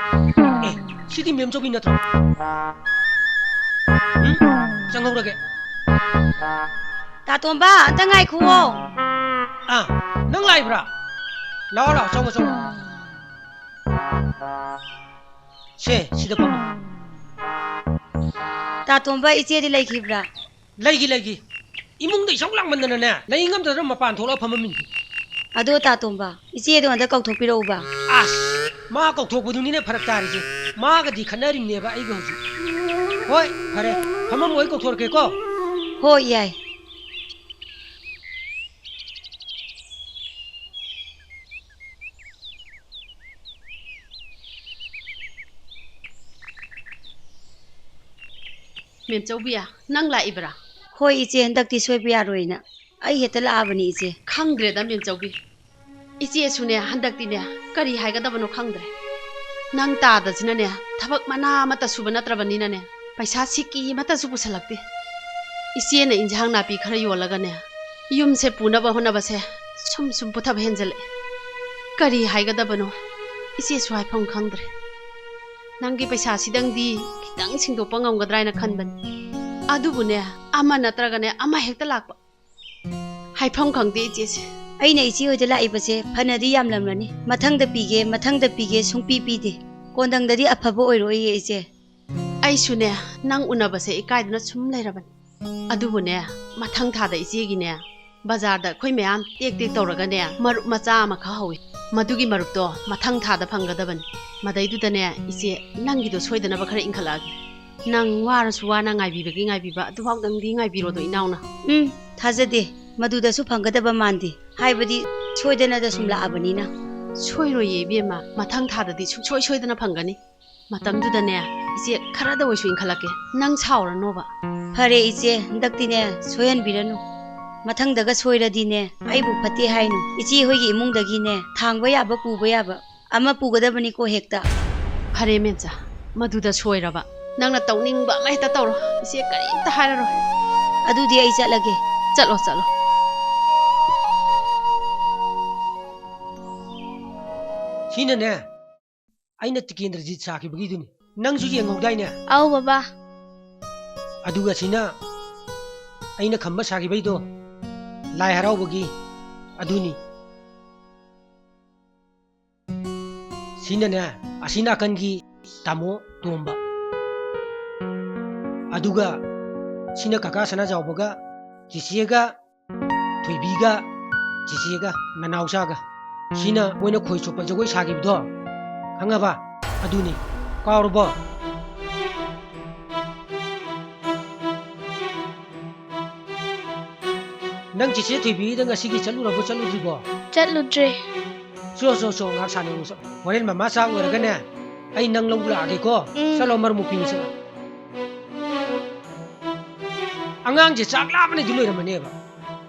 ꯑꯦ, ꯁꯤꯗꯤ ꯃꯦꯝ ꯆꯧꯕꯤ ꯅꯠꯇ꯭ꯔꯣ? ꯎꯝ? ꯆꯪꯍꯧꯔꯒꯦ꯫ ꯇꯥꯇꯣꯝꯕ, ꯑꯝꯇ ꯉꯥꯏꯈꯨꯋꯣ꯫ ꯑꯥ, ꯅꯪ ꯂꯥꯛꯏꯕ꯭ꯔꯥ? ꯂꯥꯛꯑꯣ, ꯂꯥꯛꯑꯣ, ꯆꯪꯉꯣ, ꯆꯪꯉꯣ꯫ ꯁꯦ, ꯁꯤꯗ ꯐꯝꯃꯣ꯫ ꯇꯥꯇꯣꯝꯕ, ꯏꯆꯦꯗꯤ ꯂꯩꯈꯤꯕ꯭ꯔꯥ? ꯂꯩꯒꯤ, ꯂꯩꯒꯤ꯫ ꯏꯃꯨꯡꯗ ꯏꯁꯧ ꯂꯥꯡꯃꯟꯗꯅꯅꯦ, ꯂꯩꯅꯤꯡꯉꯝꯗꯗꯅ ꯃꯄꯥꯟ ꯊꯣꯛꯂꯒ ꯐꯝꯃꯝꯃꯤꯅꯤ꯫ ꯑꯗꯣ ꯇꯥꯇꯣꯝꯕ, ꯏꯆꯦꯗꯣ ꯍꯟꯗꯛ ꯀꯧꯊꯣꯛꯄꯤꯔꯛꯎꯕ꯫ ꯑꯁ, ꯃꯥ ꯀꯧꯊꯣꯛꯄꯗꯨꯅꯤꯅꯦ ꯐꯔꯛ ꯇꯥꯔꯤꯁꯦ꯫ ꯃꯥꯒꯗꯤ ꯈꯠꯅꯔꯤꯝꯅꯦꯕ ꯑꯩꯒ ꯍꯧꯖꯤꯛ꯫ ꯍꯣꯏ, ꯐꯔꯦ꯫ ꯐꯝꯃꯝꯃꯣ, ꯑꯩ ꯀꯧꯊꯣꯔꯛꯀꯦꯀꯣ꯫ ꯍꯣꯏ, ꯌꯥꯏ꯫ ꯃꯦꯝꯆꯧꯕꯤ, ꯅꯪ ꯂꯥꯛꯏꯕ꯭ꯔꯥ? ꯍꯣꯏ ꯏꯆꯦ, ꯍꯟꯗꯛꯇꯤ ꯁꯣꯏꯕ ꯌꯥꯔꯣꯏꯅ ꯑꯩ ꯍꯦꯛꯇ ꯂꯥꯛꯑꯕꯅꯤ ꯏꯆꯦ꯫ ꯈꯪꯗ꯭ꯔꯦꯗ ꯃꯦꯝꯆꯧꯕꯤ, ꯏꯆꯦꯁꯨꯅꯦ ꯍꯟꯗꯛꯇꯤꯅꯦ ꯀꯔꯤ ꯍꯥꯏꯒꯗꯕꯅꯣ ꯈꯪꯗ꯭ꯔꯦ꯫ ꯅꯪ ꯇꯥꯗꯁꯤꯅꯅꯦ ꯊꯕꯛ ꯃꯅꯥ ꯑꯃꯠꯇ ꯁꯨꯕ ꯅꯠꯇ꯭ꯔꯕꯅꯤꯅꯅꯦ ꯄꯩꯁꯥ ꯁꯤꯀꯤ ꯑꯃꯠꯇꯁꯨ ꯄꯨꯁꯜꯂꯛꯇꯦ꯫ ꯏꯆꯦꯅ ꯏꯟꯖꯥꯡ ꯅꯥꯄꯤ ꯈꯔ ꯌꯣꯜꯂꯒꯅꯦ ꯌꯨꯝꯁꯦ ꯄꯨꯅꯕ ꯍꯣꯠꯅꯕꯁꯦ ꯁꯨꯝ ꯁꯨꯝ ꯄꯨꯊꯕ ꯍꯦꯟꯖꯜꯂꯛꯑꯦ꯫ ꯀꯔꯤ ꯍꯥꯏꯒꯗꯕꯅꯣ ꯏꯆꯦꯁꯨ ꯍꯥꯏꯐꯝ ꯈꯪꯗ꯭ꯔꯦ꯫ ꯅꯪꯒꯤ ꯄꯩꯁꯥꯁꯤꯗꯪꯗꯤ ꯈꯤꯇꯪ ꯁꯤꯡꯗꯣꯛꯄ ꯉꯝꯒꯗ꯭ꯔꯥ ꯍꯥꯏꯅ ꯈꯟꯕꯅꯤ꯫ ꯑꯗꯨꯕꯨꯅꯦ ꯑꯃ ꯅꯠꯇ꯭ꯔꯒꯅꯦ ꯑꯃ ꯍꯦꯛꯇ ꯂꯥꯛꯄ꯫ ꯍꯥꯏꯐꯝ ꯈꯪꯗꯦ ꯏꯆꯦꯁꯦ꯫ ꯑꯩꯅ ꯏꯆꯦ ꯍꯣꯏꯗ ꯂꯥꯛꯏꯕꯁꯦ ꯐꯅꯗꯤ ꯌꯥꯝꯂꯝꯂꯅꯤ꯫ ꯃꯊꯪꯗ ꯄꯤꯒꯦ, ꯃꯊꯪꯗ ꯄꯤꯒꯦ ꯁꯨꯡꯄꯤ ꯄꯤꯗꯦ꯫ ꯀꯣꯟꯗꯪꯗꯗꯤ ꯑꯐꯕ ꯑꯣꯏꯔꯣꯏꯌꯦ ꯏꯆꯦ꯫ ꯑꯩꯁꯨꯅꯦ ꯅꯪ ꯎꯅꯕꯁꯦ ꯏꯀꯥꯏꯗꯨꯅ ꯁꯨꯝ ꯂꯩꯔꯕꯅꯤ꯫ ꯑꯗꯨꯕꯨꯅꯦ ꯃꯊꯪ ꯊꯥꯗ ꯏꯆꯦꯒꯤꯅꯦ ꯕꯖꯥꯔꯗ ꯑꯩꯈꯣꯏ ꯃꯌꯥꯝ ꯇꯦꯛ ꯇꯦꯛ ꯇꯧꯔꯒꯅꯦ ꯃꯔꯨꯞ ꯃꯆꯥ ꯑꯃꯈꯛ ꯍꯧꯏ꯫ ꯃꯗꯨꯒꯤ ꯃꯔꯨꯞꯇꯣ ꯃꯊꯪ ꯊꯥꯗ ꯐꯪꯒꯗꯕꯅꯤ꯫ ꯃꯗꯩꯗꯨꯗꯅꯦ ꯏꯆꯦ ꯅꯪꯒꯤꯗꯣ ꯁꯣꯏꯗꯅꯕ ꯈꯔ ꯏꯟꯈꯠꯂꯛꯑꯒꯦ꯫ ꯅꯪ ꯋꯥꯔꯁꯨ ꯋꯥꯅ ꯉꯥꯏꯕꯤꯕꯒꯤ ꯉꯥꯏꯕꯤꯕ ꯑꯗꯨꯐꯥꯎꯗꯪꯗꯤ ꯉꯥꯏꯕꯤꯔꯣꯗꯣ ꯏꯅꯥꯎꯅ꯫ ꯎꯝ, ꯊꯥꯖꯗꯦ꯫ ꯃꯗꯨꯗꯁꯨ ꯐꯪꯒꯗꯕ ꯃꯥꯟꯗꯦ꯫ ꯍꯥꯏꯕꯗꯤ ꯁꯣꯏꯗꯅꯗ ꯁꯨꯝ ꯂꯥꯛꯑꯕꯅꯤꯅ꯫ ꯁꯣꯏꯔꯣꯏꯌꯦ ꯏꯕꯦꯝꯃ, ꯃꯊꯪ ꯊꯥꯗꯗꯤ ꯁꯨꯡꯁꯣꯏ ꯁꯣꯏꯗꯅ ꯐꯪꯒꯅꯤ꯫ ꯃꯇꯝꯗꯨꯗꯅꯦ ꯏꯆꯦ ꯈꯔꯗ ꯑꯣꯏꯁꯨ ꯏꯟꯈꯠꯂꯛꯀꯦ, ꯅꯪ ꯁꯥꯎꯔꯅꯣꯕ꯫ ꯐꯔꯦ ꯏꯆꯦ, ꯍꯟꯗꯛꯇꯤꯅꯦ ꯁꯣꯏꯍꯟꯕꯤꯔꯅꯨ꯫ ꯃꯊꯪꯗꯒ ꯁꯣꯏꯔꯗꯤꯅꯦ, ꯑꯩꯕꯨ ꯐꯠꯇꯦ ꯍꯥꯏꯅꯨ꯫ ꯏꯆꯦ ꯍꯣꯏꯒꯤ ꯏꯃꯨꯡꯗꯒꯤꯅꯦ, ꯊꯥꯡꯕ ꯌꯥꯕ ꯄꯨꯕ ꯌꯥꯕ ꯑꯃ ꯄꯨꯒꯗꯕꯅꯤꯀꯣ ꯍꯦꯛꯇ꯫ ꯐꯔꯦ ꯃꯦꯟꯆꯥ, ꯃꯗꯨꯗ ꯁꯣꯏꯔꯕ꯫ ꯅꯪꯅ ꯇꯧꯅꯤꯡꯕ ꯑꯃ ꯍꯦꯛꯇ ꯇꯧꯔꯣ꯫ ꯏꯆꯦ ꯀꯔꯤꯝꯇ ꯍꯥꯏꯔꯔꯣꯏ꯫ ꯑꯗꯨꯗꯤ ꯑꯩ ꯆꯠꯂꯒꯦ꯫ ꯆꯠꯂꯣ, ꯆꯠꯂꯣ꯫ ꯁꯤꯅꯅꯦ, ꯑꯩꯅ ꯇꯤꯀꯦꯟꯗ꯭ꯔꯖꯤꯠ ꯁꯥꯈꯤꯕꯒꯤꯗꯨꯅꯤ꯫ ꯅꯪꯁꯨ ꯌꯦꯡꯍꯧꯗꯥꯏꯅꯦ? ꯑꯧ, ꯕꯕꯥ꯫ ꯑꯗꯨꯒ ꯁꯤꯅ ꯑꯩꯅ ꯈꯝꯕ ꯁꯥꯈꯤꯕꯩꯗꯣ, ꯂꯥꯏ ꯍꯔꯥꯎꯕꯒꯤ, ꯑꯗꯨꯅꯤ꯫ ꯁꯤꯅꯅꯦ, ꯑꯁꯤ ꯅꯥꯀꯟꯒꯤ ꯇꯥꯃꯣ ꯇꯣꯝꯕ꯫ ꯑꯗꯨꯒ ꯁꯤꯅ ꯀꯀꯥ ꯁꯅꯥꯖꯥꯎꯕꯒ ꯆꯤꯆꯦꯒ ꯊꯣꯏꯕꯤꯒ ꯆꯤꯆꯦꯒ ꯅꯅꯥꯎꯆꯥꯒ꯫ ꯁꯤꯅ ꯃꯣꯏꯅ ꯈꯣꯏ ꯆꯣꯞꯄ ꯖꯒꯣꯏ ꯁꯥꯈꯤꯕꯗꯣ, ꯈꯪꯉꯕ? ꯑꯗꯨꯅꯤ꯫ ꯀꯥꯎꯔꯕꯣ? ꯅꯪ ꯆꯤꯆꯦ ꯊꯣꯏꯕꯤꯗ ꯉꯁꯤꯒꯤ ꯆꯠꯂꯨꯔꯕꯣ, ꯆꯠꯂꯨꯗ꯭ꯔꯤꯕꯣ? ꯆꯠꯂꯨꯗ꯭ꯔꯦ꯫ ꯆꯣ, ꯆꯣ, ꯆꯣ, ꯉꯥꯏꯍꯥꯛ ꯁꯥꯟꯅꯔꯨ ꯆꯣ꯫ ꯍꯣꯔꯦꯟ ꯃꯃꯥ ꯆꯥꯛ ꯂꯣꯏꯔꯒꯅꯦ, ꯑꯩ ꯅꯪ ꯂꯧꯕ ꯂꯥꯛꯑꯒꯦꯀꯣ꯫ ꯎꯝ꯫ ꯆꯠꯂꯣ, ꯃꯔꯨꯞ ꯃꯨꯛꯄꯤꯅꯤ, ꯆꯠꯂꯣ꯫ ꯑꯉꯥꯡꯁꯦ ꯆꯥꯛ ꯂꯥꯝꯕꯅꯗꯤ ꯂꯣꯏꯔꯝꯃꯅꯦꯕ꯫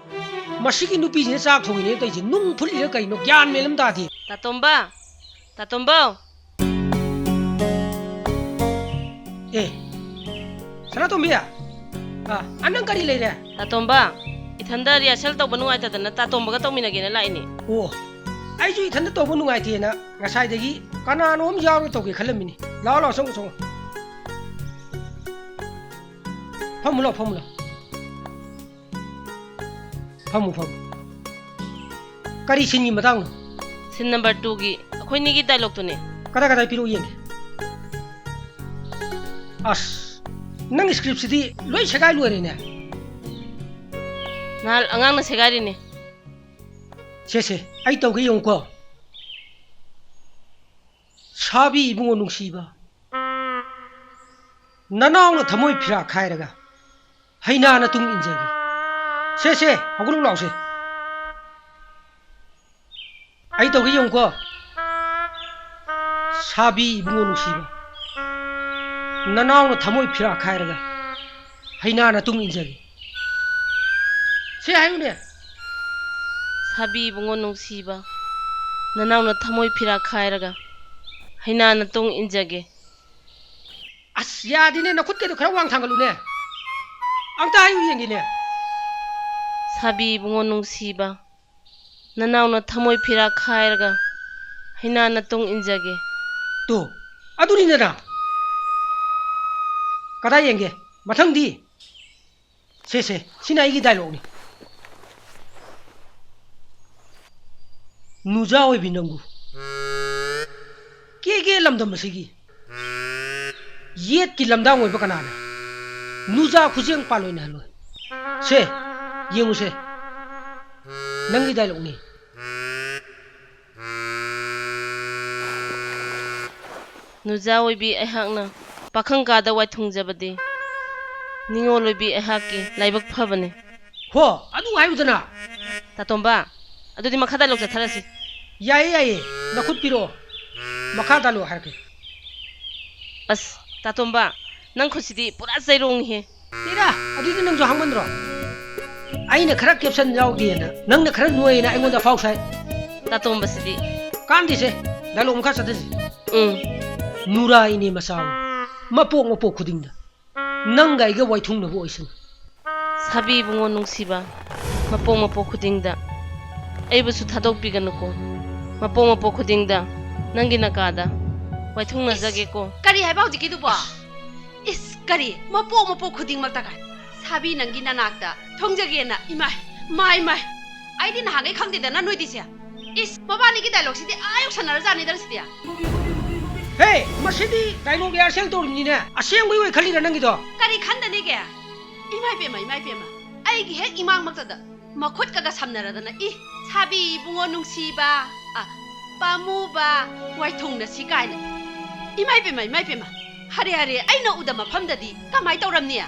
ꯃꯁꯤꯒꯤ ꯅꯨꯄꯤꯁꯤꯅ ꯆꯥꯛ ꯊꯣꯡꯉꯤꯅꯦ ꯇꯧꯔꯤꯁꯦ꯫ ꯅꯨꯡ ꯐꯨꯠꯂꯤꯔ ꯀꯩꯅꯣ? ꯒ꯭ꯌꯥꯟ ꯃꯦꯟ ꯑꯃ ꯇꯥꯗꯦ꯫ ꯇꯥꯇꯣꯝꯕ! ꯇꯥꯇꯣꯝꯕꯧ! ꯑꯦ, ꯁꯅꯥꯇꯣꯝꯕꯤ! ꯑ, ꯑ, ꯅꯪ ꯀꯔꯤ ꯂꯩꯔꯦ? ꯇꯥꯇꯣꯝꯕ, ꯏꯊꯟꯗ rehearsal ꯇꯧꯕ ꯅꯨꯡꯉꯥꯏꯇꯗꯅ ꯇꯥꯇꯣꯝꯕꯒ ꯇꯧꯃꯤꯟꯅꯒꯦꯅ ꯂꯥꯛꯏꯅꯦ꯫ ꯑꯣ, ꯑꯩꯁꯨ ꯏꯊꯟꯗ ꯇꯧꯕ ꯅꯨꯡꯉꯥꯏꯇꯦꯅ ꯉꯁꯥꯏꯗꯒꯤ ꯀꯅꯥꯅꯣ ꯑꯃ ꯌꯥꯎꯔꯒ ꯇꯧꯒꯦ ꯈꯜꯂꯝꯃꯤꯅꯤ꯫ ꯂꯥꯛꯑꯣ, ꯂꯥꯛꯑꯣ, ꯆꯪꯉꯣ, ꯆꯪꯉꯣ꯫ ꯐꯝꯃꯨ ꯂꯥꯎ, ꯐꯝꯃꯨ ꯂꯥꯎ꯫ ꯐꯝꯃꯨ, ꯐꯝꯃꯨ꯫ ꯀꯔꯤ ꯁꯤꯟꯒꯤ ꯃꯇꯥꯡꯅꯣ? ꯁꯤꯟ number two ꯒꯤ ꯑꯩꯈꯣꯏꯅꯤꯒꯤ dialogue ꯇꯨꯅꯦ꯫ ꯀꯗꯥꯏ, ꯀꯗꯥꯏ ꯄꯤꯔꯛꯎ ꯌꯦꯡꯒꯦ꯫ ꯑꯁ, ꯅꯪ script ꯁꯤꯗꯤ ꯂꯣꯏ ꯁꯦꯒꯥꯏ ꯂꯣꯏꯔꯦꯅꯦ꯫ ꯅꯍꯥꯟ ꯑꯉꯥꯡꯅ ꯁꯦꯒꯥꯏꯔꯤꯅꯦ꯫ ꯁꯦ, ꯁꯦ, ꯑꯩ ꯇꯧꯒꯦ ꯌꯦꯡꯉꯨꯀꯣ꯫ ꯁꯥꯕꯤ ꯏꯕꯨꯡꯉꯣ ꯅꯨꯡꯁꯤꯕ, ꯅꯅꯥꯎꯅ ꯊꯃꯣꯏ ꯐꯤꯔꯥ ꯈꯥꯏꯔꯒ ꯍꯩꯅꯥꯅ ꯇꯨꯡ ꯏꯟꯖꯒꯦ꯫ ꯁꯦ, ꯁꯦ, ꯍꯧꯒꯠꯂꯨ ꯂꯥꯎꯁꯦ꯫ ꯑꯩ ꯇꯧꯒꯦ ꯌꯦꯡꯉꯨꯀꯣ꯫ ꯁꯥꯕꯤ ꯏꯕꯨꯡꯉꯣ ꯅꯨꯡꯁꯤꯕ, ꯅꯅꯥꯎꯅ ꯊꯃꯣꯏ ꯐꯤꯔꯥ ꯈꯥꯏꯔꯒ ꯍꯩꯅꯥꯅ ꯇꯨꯡ ꯏꯟꯖꯒꯦ꯫ ꯁꯦ ꯍꯥꯏꯌꯨꯅꯦ꯫ ꯁꯥꯕꯤ ꯏꯕꯨꯡꯉꯣ ꯅꯨꯡꯁꯤꯕ, ꯅꯅꯥꯎꯅ ꯊꯃꯣꯏ ꯐꯤꯔꯥ ꯈꯥꯏꯔꯒ ꯍꯩꯅꯥꯅ ꯇꯨꯡ ꯏꯟꯖꯒꯦ꯫ ꯑꯁ, ꯌꯥꯗꯦꯅꯦ, ꯅꯈꯨꯠꯀꯗꯣ ꯈꯔ ꯋꯥꯡ ꯊꯥꯡꯒꯠꯂꯨꯅꯦ꯫ ꯑꯝꯇ ꯍꯥꯏꯌꯨ ꯌꯦꯡꯒꯦꯅꯦ꯫ ꯁꯥꯕꯤ ꯏꯕꯨꯡꯉꯣ ꯅꯨꯡꯁꯤꯕ, ꯅꯅꯥꯎꯅ ꯊꯃꯣꯏ ꯐꯤꯔꯥ ꯈꯥꯏꯔꯒ ꯍꯩꯅꯥꯅ ꯇꯨꯡ ꯏꯟꯖꯒꯦ꯫ ꯇꯨ, ꯑꯗꯨꯅꯤꯗꯅ꯫ ꯀꯗꯥꯏ ꯌꯦꯡꯒꯦ? ꯃꯊꯪꯗꯤ? ꯁꯦ, ꯁꯦ, ꯁꯤꯅ ꯑꯩꯒꯤ ꯗꯥꯏꯂꯣꯛꯅꯤ꯫ ꯅꯨꯖꯥ ꯑꯣꯏꯕꯤ ꯅꯪꯕꯨ ꯀꯦ ꯀꯦ ꯂꯝꯗꯝ ꯑꯁꯤꯒꯤ ꯌꯦꯠꯀꯤ ꯂꯝꯗꯥꯡ ꯑꯣꯏꯕ ꯀꯅꯥꯅ ꯅꯨꯖꯥ ꯈꯨꯖꯦꯡ ꯄꯥꯜꯂꯣꯏꯅ ꯍꯜꯂꯣꯏ? ꯁꯦ, ꯌꯦꯡꯉꯨꯁꯦ, ꯅꯪꯒꯤ ꯗꯥꯏꯂꯣꯛꯅꯤ꯫ ꯅꯨꯖꯥ ꯑꯣꯏꯕꯤ ꯑꯩꯍꯥꯛꯅ ꯄꯥꯈꯪ ꯀꯥꯗ ꯋꯥꯏꯊꯨꯡꯖꯕꯗꯤ ꯅꯤꯉꯣꯜ ꯑꯣꯏꯕꯤ ꯑꯩꯍꯥꯛꯀꯤ ꯂꯥꯏꯕꯛ ꯐꯕꯅꯤ꯫ ꯍꯣ, ꯑꯗꯨ ꯍꯥꯏꯌꯨꯗꯅ꯫ ꯇꯥꯇꯣꯝꯕ, ꯑꯗꯨꯗꯤ ꯃꯈꯥ ꯗꯥꯏꯂꯣꯛ ꯆꯠꯊꯔꯁꯤ꯫ ꯌꯥꯏꯌꯦ, ꯌꯥꯏꯌꯦ, ꯅꯈꯨꯠ ꯄꯤꯔꯛꯑꯣ, ꯃꯈꯥ ꯗꯥꯏꯂꯣꯛ ꯍꯥꯏꯔꯛꯀꯦ꯫ ꯑꯁ, ꯇꯥꯇꯣꯝꯕ, ꯅꯪ ꯈꯨꯠꯁꯤꯗꯤ ꯄꯨꯔꯥ ꯆꯩꯔꯣꯡꯅꯤꯍꯦ꯫ ꯏꯔꯥ, ꯑꯗꯨꯗꯤ ꯅꯪꯁꯨ ꯍꯥꯡꯃꯟꯗ꯭ꯔꯣ? ꯑꯩꯅ ꯈꯔ ꯀꯦꯞꯁꯟ ꯌꯥꯎꯗꯦꯅ ꯅꯪꯅ ꯈꯔ ꯅꯣꯏꯅ ꯑꯩꯉꯣꯟꯗ ꯑꯐꯥꯎ ꯁꯥꯏ꯫ ꯇꯥꯇꯣꯝꯕꯁꯤꯗꯤ꯫ ꯀꯥꯟꯗꯦꯁꯦ, ꯗꯥꯏꯂꯣꯛ ꯃꯈꯥ ꯆꯠꯊꯁꯤ꯫ ꯎꯝ꯫ ꯅꯨꯔꯥ ꯏꯅꯦ ꯃꯆꯥ, ꯃꯄꯣꯛ ꯃꯄꯣꯛ ꯈꯨꯗꯤꯡꯗ ꯅꯪꯒ ꯑꯩꯒ ꯋꯥꯏꯊꯨꯡꯅꯕ ꯑꯣꯏꯁꯅꯨ꯫ ꯁꯥꯕꯤ ꯏꯕꯨꯡꯉꯣ ꯅꯨꯡꯁꯤꯕ, ꯃꯄꯣꯛ ꯃꯄꯣꯛ ꯈꯨꯗꯤꯡꯗ ꯑꯩꯕꯨꯁꯨ ꯊꯥꯗꯣꯛꯄꯤꯒꯅꯨꯀꯣ꯫ ꯃꯄꯣꯛ ꯃꯄꯣꯛ ꯈꯨꯗꯤꯡꯗ ꯅꯪꯒꯤ ꯅꯀꯥꯗ ꯋꯥꯏꯊꯨꯡꯅꯖꯒꯦꯀꯣ꯫ ꯀꯔꯤ ꯍꯥꯏꯕ ꯍꯧꯖꯤꯛꯀꯤꯗꯨꯕꯣ? ꯏꯁ, ꯀꯔꯤ? ꯃꯄꯣꯛ ꯃꯄꯣꯛ ꯈꯨꯗꯤꯡꯃꯛꯇ ꯀꯥꯏ? ꯁꯥꯕꯤ ꯅꯪꯒꯤ ꯅꯅꯥꯛꯇ ꯊꯣꯡꯖꯒꯦꯅ꯫ ꯏꯃꯥꯏ, ꯃꯥꯏ, ꯃꯥꯏ꯫ ꯑꯩꯗꯤ ꯅꯍꯥꯟꯈꯩ ꯈꯪꯗꯦꯗꯅ ꯅꯣꯏꯗꯤꯁꯦ꯫ ꯏꯁ, ꯃꯕꯥꯅꯤꯒꯤ ꯗꯥꯏꯂꯣꯛꯁꯤꯗꯤ ꯑꯥ ꯌꯧꯁꯟꯅꯔꯖꯥꯠꯅꯤꯗ ꯁꯤꯗꯤ꯫ ꯍꯦ, ꯃꯁꯤꯗꯤ ꯗꯥꯏꯂꯣꯛ ꯔꯤꯍꯥꯔꯁꯦꯜ ꯇꯧꯔꯤꯅꯤꯅꯦ꯫ ꯑꯁꯦꯡꯕꯩ ꯑꯣꯏ ꯈꯜꯂꯤꯔ ꯅꯪꯒꯤꯗꯣ? ꯀꯔꯤ ꯈꯟꯗꯅꯤꯒꯦ? ꯏꯃꯥꯏ ꯄꯦꯝꯃ, ꯏꯃꯥꯏ ꯄꯦꯝꯃ꯫ ꯑꯩꯒꯤ ꯍꯦꯛ ꯏꯃꯥꯡꯃꯛꯇꯗ ꯃꯈꯨꯠꯀꯒ ꯁꯝꯅꯔꯗꯅ, ꯏ, ꯁꯥꯕꯤ ꯏꯕꯨꯡꯉꯣ ꯅꯨꯡꯁꯤꯕ, ꯑ, ꯄꯥꯝꯃꯨꯕ, ꯋꯥꯏꯊꯨꯡꯅꯁꯤ ꯀꯥꯏꯅ꯫ ꯏꯃꯥꯏ ꯄꯦꯝꯃ, ꯏꯃꯥꯏ ꯄꯦꯝꯃ꯫ ꯍꯔꯦ, ꯍꯔꯦ, ꯑꯩꯅ ꯎꯗ ꯃꯐꯝꯗꯗꯤ ꯀꯃꯥꯏ ꯇꯧꯔꯝꯅꯤ?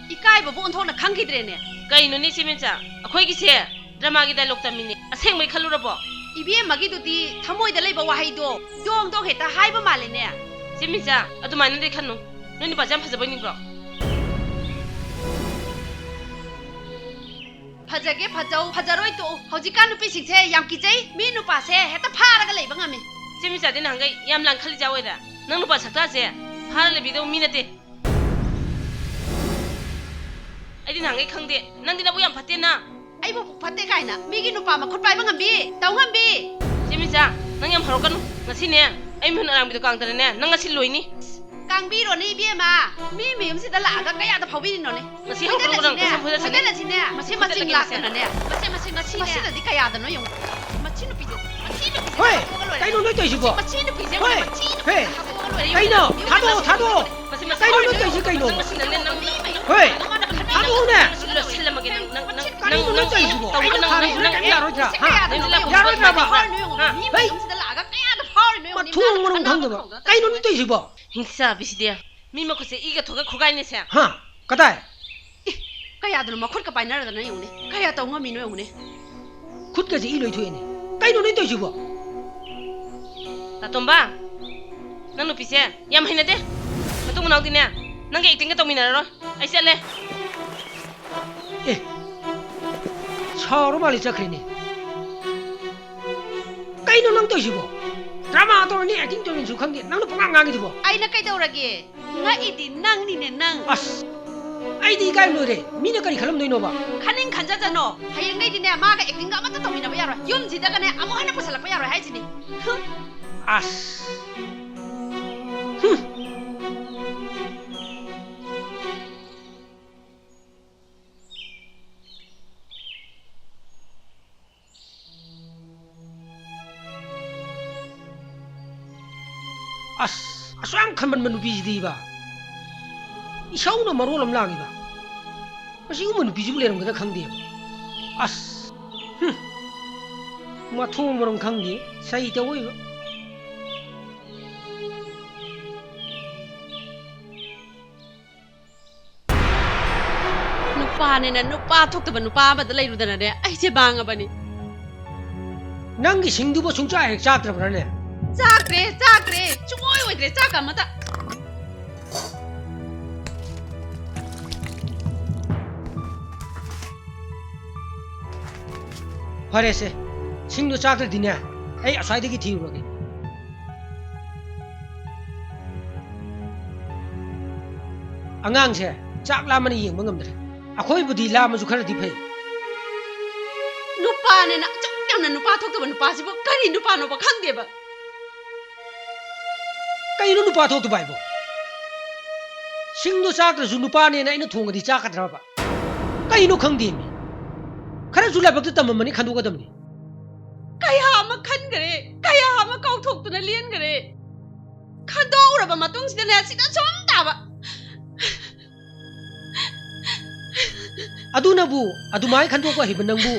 ꯏꯀꯥꯏꯕꯕꯨ ꯑꯣꯟꯊꯣꯛꯅ ꯈꯪꯈꯤꯗ꯭ꯔꯦꯅꯦ꯫ ꯀꯩꯅꯣꯅꯦ ꯏꯆꯦ ꯃꯦꯝꯆꯥ? ꯑꯩꯈꯣꯏꯒꯤꯁꯦ ꯗ꯭ꯔꯃꯥꯒꯤ ꯗꯥꯏꯂꯣꯛ ꯇꯝꯃꯤꯅꯦ꯫ ꯑꯁꯦꯡꯕꯩ ꯈꯜꯂꯨꯔꯕꯣ? ꯏꯕꯦꯝꯃꯒꯤꯗꯨꯗꯤ ꯊꯃꯣꯏꯗ ꯂꯩꯕ ꯋꯥꯍꯩꯗꯣ ꯗꯣꯡ ꯗꯣꯡ ꯍꯦꯛꯇ ꯍꯥꯏꯕ ꯃꯥꯜꯂꯦꯅꯦ꯫ ꯏꯆꯦ ꯃꯦꯝꯆꯥ, ꯑꯗꯨꯃꯥꯏꯅꯗꯤ ꯈꯟꯅꯨ꯫ ꯅꯣꯏ ꯅꯨꯄꯥꯁꯦ ꯌꯥꯝ ꯐꯖꯕ ꯑꯣꯏꯅꯤꯡꯕ꯭ꯔꯣ? ꯐꯖꯒꯦ ꯐꯖꯧ, ꯐꯖꯔꯣꯏ ꯇꯣꯛꯎ꯫ ꯍꯧꯖꯤꯛꯀꯥꯟ ꯅꯨꯄꯤꯁꯤꯡꯁꯦ ꯌꯥꯝ ꯀꯤꯖꯩ꯫ ꯃꯤ ꯅꯨꯄꯥꯁꯦ ꯍꯦꯛꯇ ꯐꯥꯔꯒ ꯂꯩꯕ ꯉꯝꯃꯤ꯫ ꯏꯆꯦ ꯃꯤꯆꯥꯗꯤ ꯅꯍꯥꯟꯈꯩ ꯌꯥꯝ ꯂꯥꯡꯈꯠꯂꯤꯖꯥ ꯑꯣꯏꯔꯦ꯫ ꯅꯪ ꯅꯨꯄꯥ ꯁꯛꯇꯥꯁꯦ ꯐꯥꯔ ꯂꯩꯕꯤꯗꯧ ꯃꯤ ꯅꯠꯇꯦ꯫ ꯑꯩꯗꯤ ꯅꯍꯥꯟꯈꯩ ꯈꯪꯗꯦ꯫ ꯅꯪꯗꯤ ꯅꯕꯨꯛ ꯌꯥꯝ ꯐꯠꯇꯦꯅ꯫ ꯑꯩꯕꯨ ꯄꯨꯛ ꯐꯠꯇꯦ ꯀꯥꯏꯅ ꯃꯤꯒꯤ ꯅꯨꯄꯥ ꯃꯈꯨꯠ ꯄꯥꯏꯕ ꯉꯝꯕꯤ, ꯇꯧ ꯉꯝꯕꯤ? ꯏꯆꯦ ꯃꯤꯆꯥ, ꯅꯪ ꯌꯥꯝ ꯍꯧꯔꯛꯀꯅꯨ꯫ ꯉꯁꯤꯅꯦ, ꯑꯩ ꯃꯤꯍꯨꯟ ꯑꯔꯥꯡꯕꯤꯗꯣ ꯀꯥꯡꯗꯅꯅꯦ, ꯅꯪ ꯉꯁꯤ ꯂꯣꯏꯅꯤ꯫ ꯀꯥꯡꯕꯤꯔꯣꯅꯦ ꯏꯕꯦꯝꯃ, ꯃꯤ ꯃꯌꯨꯝꯁꯤꯗ ꯂꯥꯛꯑꯒ ꯀꯌꯥꯗ ꯐꯥꯎꯕꯤꯔꯤꯅꯣꯅꯦ? ꯉꯁꯤ ꯍꯧꯔꯛꯀꯅꯨ ꯅꯪ, ꯍꯣꯇꯦꯜ ꯑꯁꯤꯅꯦ, ꯀꯁꯝ ꯐꯣꯏꯗꯠꯂꯛꯀꯅꯤ꯫ ꯍꯣꯇꯦꯜ ꯑꯁꯤꯅꯦ, ꯃꯁꯤ ꯃꯁꯤꯡ ꯐꯣꯏꯗꯠꯂꯛꯀꯅꯤ ꯂꯥꯛꯇꯅꯅꯦ꯫ ꯃꯁꯤ ꯃꯁꯤꯡ ꯉꯁꯤꯅꯦ꯫ ꯃꯁꯤꯗꯗꯤ ꯀꯌꯥꯗꯅꯣ ꯌꯦꯡꯉꯨ꯫ ꯃꯁꯤ ꯅꯨꯄꯤꯁꯦ, ꯃꯁꯤ ꯅꯨꯄꯤꯁꯦ ꯍꯣꯏ, ꯍꯥꯠꯇꯣꯛꯑꯒ ꯂꯣꯏꯔꯦ꯫ ꯀꯩꯅꯣ ꯅꯣꯏ ꯇꯧꯔꯤꯁꯤꯕꯣ? ꯃꯁꯤ ꯅꯨꯄꯤꯁꯦ, ꯍꯣꯏ, ꯃꯁꯤ ꯅꯨꯄꯤꯁꯦ ꯍꯦ, ꯍꯥꯠꯇꯣꯛꯑꯒ ꯂꯣꯏꯔꯦ꯫ ꯀꯩꯅꯣ? ꯌꯦꯡꯉꯨ, ꯊꯥꯗꯣꯛꯑꯣ, ꯊꯥꯗꯣꯛꯑꯣ꯫ ꯃꯁꯤ ꯃꯁꯤ ꯀꯩꯅꯣ ꯅꯣꯏ ꯇꯧꯔꯤꯁꯤ ꯀꯩꯅꯣ? ꯅꯪ ꯃꯁꯤ ꯅꯪ, ꯅꯪ, ꯅꯪ, ꯍꯣꯏ, ꯊꯥꯗꯣꯛꯑꯣꯅꯦ꯫ ꯂꯣꯏꯁꯤꯜꯂꯝꯃꯒꯦ ꯅꯪ, ꯅꯪ, ꯅꯪ, ꯀꯩꯅꯣ ꯅꯪ ꯅꯣꯏ ꯇꯧꯔꯤꯁꯤꯕꯣ? ꯇꯧꯕ ꯑꯩꯅ ꯅꯪ, ꯊꯥꯔꯤꯁꯤ ꯅꯪ, ꯅꯪ ꯅꯪ ꯌꯥꯔꯣꯏꯗ꯭ꯔꯥ? ꯍꯥ? ꯅꯪ ꯌꯥꯔꯣꯏꯗ꯭ꯔꯕ? ꯍꯥ? ꯍꯩ! ꯃꯊꯣꯡ ꯃꯔꯝ ꯈꯪꯗꯕ꯫ ꯀꯩꯅꯣ ꯅꯣꯏ ꯇꯧꯔꯤꯁꯤꯕꯣ? ꯍꯤꯡꯁꯥꯕꯤꯁꯤꯗꯤ꯫ ꯃꯤ ꯃꯈꯨꯠꯁꯦ ꯏꯒ ꯊꯣꯛꯒ ꯈꯨꯒꯥꯏꯅꯦꯁꯦ꯫ ꯍꯥ? ꯀꯗꯥꯏ? ꯏ, ꯀꯌꯥꯗꯅꯣ ꯃꯈꯨꯠꯀ ꯄꯥꯏꯅꯔꯗꯅ ꯌꯦꯡꯉꯨꯅꯦ꯫ ꯀꯌꯥ ꯇꯧ ꯉꯝꯃꯤꯅꯣ ꯌꯦꯡꯉꯨꯅꯦ꯫ ꯈꯨꯠꯀꯁꯦ ꯏ ꯂꯣꯏ ꯊꯣꯛꯑꯦꯅꯦ꯫ ꯀꯩꯅꯣ ꯅꯣꯏ ꯇꯧꯔꯤꯁꯤꯕꯣ? ꯇꯥꯇꯣꯝꯕ, ꯅꯪ ꯅꯨꯄꯤꯁꯦ ꯌꯥꯝ ꯍꯩꯅꯗꯦ꯫ ꯃꯇꯨꯡ ꯃꯅꯥꯎꯗꯤꯅꯦ, ꯅꯪꯒ ꯑꯦꯛꯇꯤꯡꯒ ꯇꯧꯃꯤꯟꯅꯔꯔꯣꯏ꯫ ꯑꯩ ꯆꯠꯂꯦ꯫ ꯑꯦ, ꯁꯥꯎꯔ ꯃꯥꯜꯂꯦ ꯆꯠꯈ꯭ꯔꯦꯅꯦ꯫ ꯀꯩꯅꯣ ꯅꯪ ꯇꯧꯔꯤꯁꯤꯕꯣ? ꯗ꯭ꯔꯃꯥ ꯇꯧꯔꯅꯤ, ꯑꯦꯛꯇꯤꯡ ꯇꯧꯔꯅꯤꯁꯨ ꯈꯪꯗꯦ꯫ ꯅꯪꯅ ꯄꯉꯥꯡ ꯉꯥꯡꯉꯤꯗꯨꯕꯣ? ꯑꯩꯅ ꯀꯩꯗꯧꯔꯒꯦ? ꯉꯛꯏꯗꯤ ꯅꯪꯅꯤꯅꯦ, ꯅꯪ꯫ ꯑꯁ, ꯑꯩꯗꯤ ꯏꯀꯥꯏꯕ ꯂꯣꯏꯔꯦ꯫ ꯃꯤꯅ ꯀꯔꯤ ꯈꯜꯂꯝꯗꯣꯏꯅꯣꯕ? ꯈꯟꯅꯤꯡ ꯈꯟꯖꯖꯅꯣ꯫ ꯍꯌꯦꯡꯗꯩꯗꯤꯅꯦ, ꯃꯥꯒ ꯑꯦꯛꯇꯤꯡꯒ ꯑꯃꯠꯇ ꯇꯧꯃꯤꯟꯅꯕ ꯌꯥꯔꯣꯏ꯫ ꯌꯨꯝꯁꯤꯗꯒꯅꯦ, ꯑꯃꯨꯛ ꯍꯟꯅ ꯄꯨꯁꯜꯂꯛꯄ ꯌꯥꯔꯣꯏ ꯍꯥꯏꯁꯤꯅꯤ꯫ ꯍꯨꯝ꯫ ꯑꯁ꯫ ꯍꯨꯝ꯫ ꯑꯁ, ꯑꯁꯨꯛ ꯌꯥꯝ ꯈꯟꯃꯟꯕ ꯅꯨꯄꯤꯁꯤꯗꯤꯕ꯫ ꯏꯁꯧꯅ ꯃꯔꯣꯜ ꯑꯃ ꯂꯥꯡꯉꯤꯕ꯫ ꯃꯁꯤꯒꯨꯝꯕ ꯅꯨꯄꯤꯁꯤꯕꯨ ꯂꯩꯔꯝꯒꯗ꯭ꯔꯥ ꯈꯪꯗꯦꯕ꯫ ꯑꯁ, ꯍꯨꯝ꯫ ꯃꯊꯣꯡ ꯃꯔꯝ ꯈꯪꯗꯦ, ꯁꯩ ꯇꯧꯏꯕ꯫ ꯅꯨꯄꯥꯅꯦꯅ ꯅꯨꯄꯥ ꯊꯣꯛꯇꯕ ꯅꯨꯄꯥ ꯑꯃꯗ ꯂꯩꯔꯨꯗꯅꯅꯦ, ꯑꯩꯁꯦ ꯃꯥꯡꯉꯕꯅꯤ꯫ ꯅꯪꯒꯤ ꯁꯤꯡꯗꯨꯕꯨ ꯁꯨꯡꯆꯥ ꯍꯦꯛ ꯆꯥꯗ꯭ꯔꯕ꯭ꯔꯥꯅꯦ? ꯆꯥꯗ꯭ꯔꯦ, ꯆꯥꯗ꯭ꯔꯦ, ꯁꯨꯡꯑꯣꯏ ꯑꯣꯏꯗ꯭ꯔꯦ ꯆꯥꯛꯀ ꯑꯃꯇ꯫ ꯐꯔꯦꯁꯦ, ꯁꯤꯡꯗꯣ ꯆꯥꯛꯇ꯭ꯔꯗꯤꯅꯦ, ꯑꯩ ꯑꯁ꯭ꯋꯥꯏꯗꯒꯤ ꯊꯤꯔꯨꯔꯒꯦ꯫ ꯑꯉꯥꯡꯁꯦ ꯆꯥꯛ ꯂꯥꯝꯃꯅ ꯌꯦꯡꯕ ꯉꯝꯗ꯭ꯔꯦ꯫ ꯑꯩꯈꯣꯏꯕꯨꯗꯤ ꯂꯥꯝꯃꯁꯨ ꯈꯔꯗꯤ ꯐꯩ꯫ ꯅꯨꯄꯥꯅꯦꯅ ꯑꯁꯨꯛ ꯌꯥꯝꯅ ꯅꯨꯄꯥ ꯊꯣꯛꯇꯕ ꯅꯨꯄꯥꯁꯤꯕꯨ ꯀꯔꯤ ꯅꯨꯄꯥꯅꯣꯕ ꯈꯪꯗꯦꯕ꯫ ꯀꯩꯅꯣ ꯅꯨꯄꯥ ꯊꯣꯛꯇꯕ ꯍꯥꯏꯕꯣ? ꯁꯤꯡꯗꯣ ꯆꯥꯛꯇ꯭ꯔꯁꯨ ꯅꯨꯄꯥꯅꯦꯅ ꯑꯩꯅ ꯊꯣꯡꯉꯗꯤ ꯆꯥꯛꯀꯗ꯭ꯔꯕ? ꯀꯩꯅꯣ ꯈꯪꯗꯦꯃꯤ꯫ ꯈꯔꯁꯨ ꯂꯥꯏꯕꯛꯇ ꯇꯝꯃꯝꯃꯅꯤ ꯈꯟꯗꯣꯛꯀꯗꯕꯅꯤ꯫ ꯀꯌꯥ ꯑꯃ ꯈꯟꯈꯔꯦ, ꯀꯌꯥ ꯑꯃ ꯀꯥꯎꯊꯣꯛꯇꯨꯅ ꯂꯦꯟꯈꯔꯦ꯫ ꯈꯟꯗꯣꯛꯎꯔꯕ ꯃꯇꯨꯡꯁꯤꯗꯅꯦ ꯁꯤꯗ ꯁꯨꯝ ꯇꯥꯕ꯫ ꯑꯗꯨꯅꯕꯨ ꯑꯗꯨꯃꯥꯏꯅ ꯈꯟꯗꯣꯛꯄ ꯍꯩꯕ ꯅꯪꯕꯨ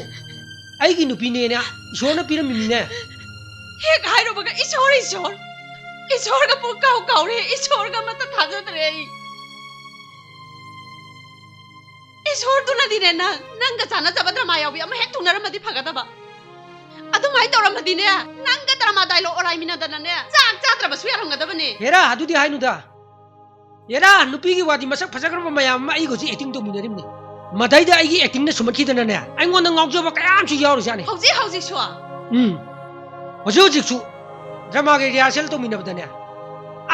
ꯑꯩꯒꯤ ꯅꯨꯄꯤꯅꯦꯅ ꯏꯁꯣꯔꯅ ꯄꯤꯔꯝꯃꯤꯅꯤꯅꯦ꯫ ꯍꯦꯛ ꯍꯥꯏꯔꯨꯕꯒ ꯏꯁꯣꯔ, ꯏꯁꯣꯔ, ꯏꯁꯣꯔꯒ ꯄꯨꯡꯀꯥꯎ ꯀꯥꯎꯔꯦ, ꯏꯁꯣꯔꯒ ꯑꯃꯠꯇ ꯊꯥꯖꯗ꯭ꯔꯦ ꯑꯩ꯫ ꯏꯁꯣꯔꯗꯨꯅꯗꯤꯅꯦ ꯅꯪ, ꯅꯪꯒ ꯆꯥꯟꯅꯖꯕ ꯗ꯭ꯔꯃꯥ ꯌꯥꯎꯕꯤ ꯑꯃ ꯍꯦꯛ ꯊꯨꯡꯅꯔꯝꯃꯗꯤ ꯐꯒꯗꯕ꯫ ꯑꯗꯨꯃꯥꯏꯅ ꯇꯧꯔꯝꯃꯗꯤꯅꯦ, ꯅꯪꯒ ꯗ꯭ꯔꯃꯥ ꯗꯥꯏꯂꯣꯛ ꯑꯣꯔꯥꯏꯃꯤꯟꯅꯗꯅꯅꯦ, ꯆꯥꯛ ꯆꯥꯗ꯭ꯔꯕꯁꯨ ꯌꯥꯔꯝꯒꯗꯕꯅꯦ꯫ ꯍꯦꯔꯥ, ꯑꯗꯨꯗꯤ ꯍꯥꯏꯅꯨꯗ꯫ ꯍꯦꯔꯥ, ꯅꯨꯄꯤꯒꯤ ꯋꯥꯗꯤ ꯃꯁꯛ ꯐꯖꯈ꯭ꯔꯕ ꯃꯌꯥꯝ ꯑꯃ ꯑꯩꯒ ꯍꯧꯖꯤꯛ ꯑꯦꯛꯇꯤꯡ ꯇꯧꯃꯤꯟꯅꯔꯤꯕꯅꯤ꯫ ꯃꯗꯩꯗ ꯑꯩꯒꯤ ꯑꯦꯛꯇꯤꯡꯅ ꯁꯨꯝꯍꯠꯈꯤꯗꯅꯅꯦ, ꯑꯩꯉꯣꯟꯗ ꯉꯥꯎꯖꯕ ꯀꯌꯥ ꯑꯃꯁꯨ ꯌꯥꯎꯔꯤꯖꯥꯠꯅꯤ꯫ ꯍꯧꯖꯤꯛ ꯍꯧꯖꯤꯛꯁꯨ? ꯎꯝ꯫ ꯍꯧꯖꯤꯛ ꯍꯧꯖꯤꯛꯁꯨ ꯗ꯭ꯔꯃꯥꯒꯤ ꯔꯤꯍꯥꯔꯁꯦꯜ ꯇꯧꯃꯤꯟꯅꯕꯗꯅꯦ꯫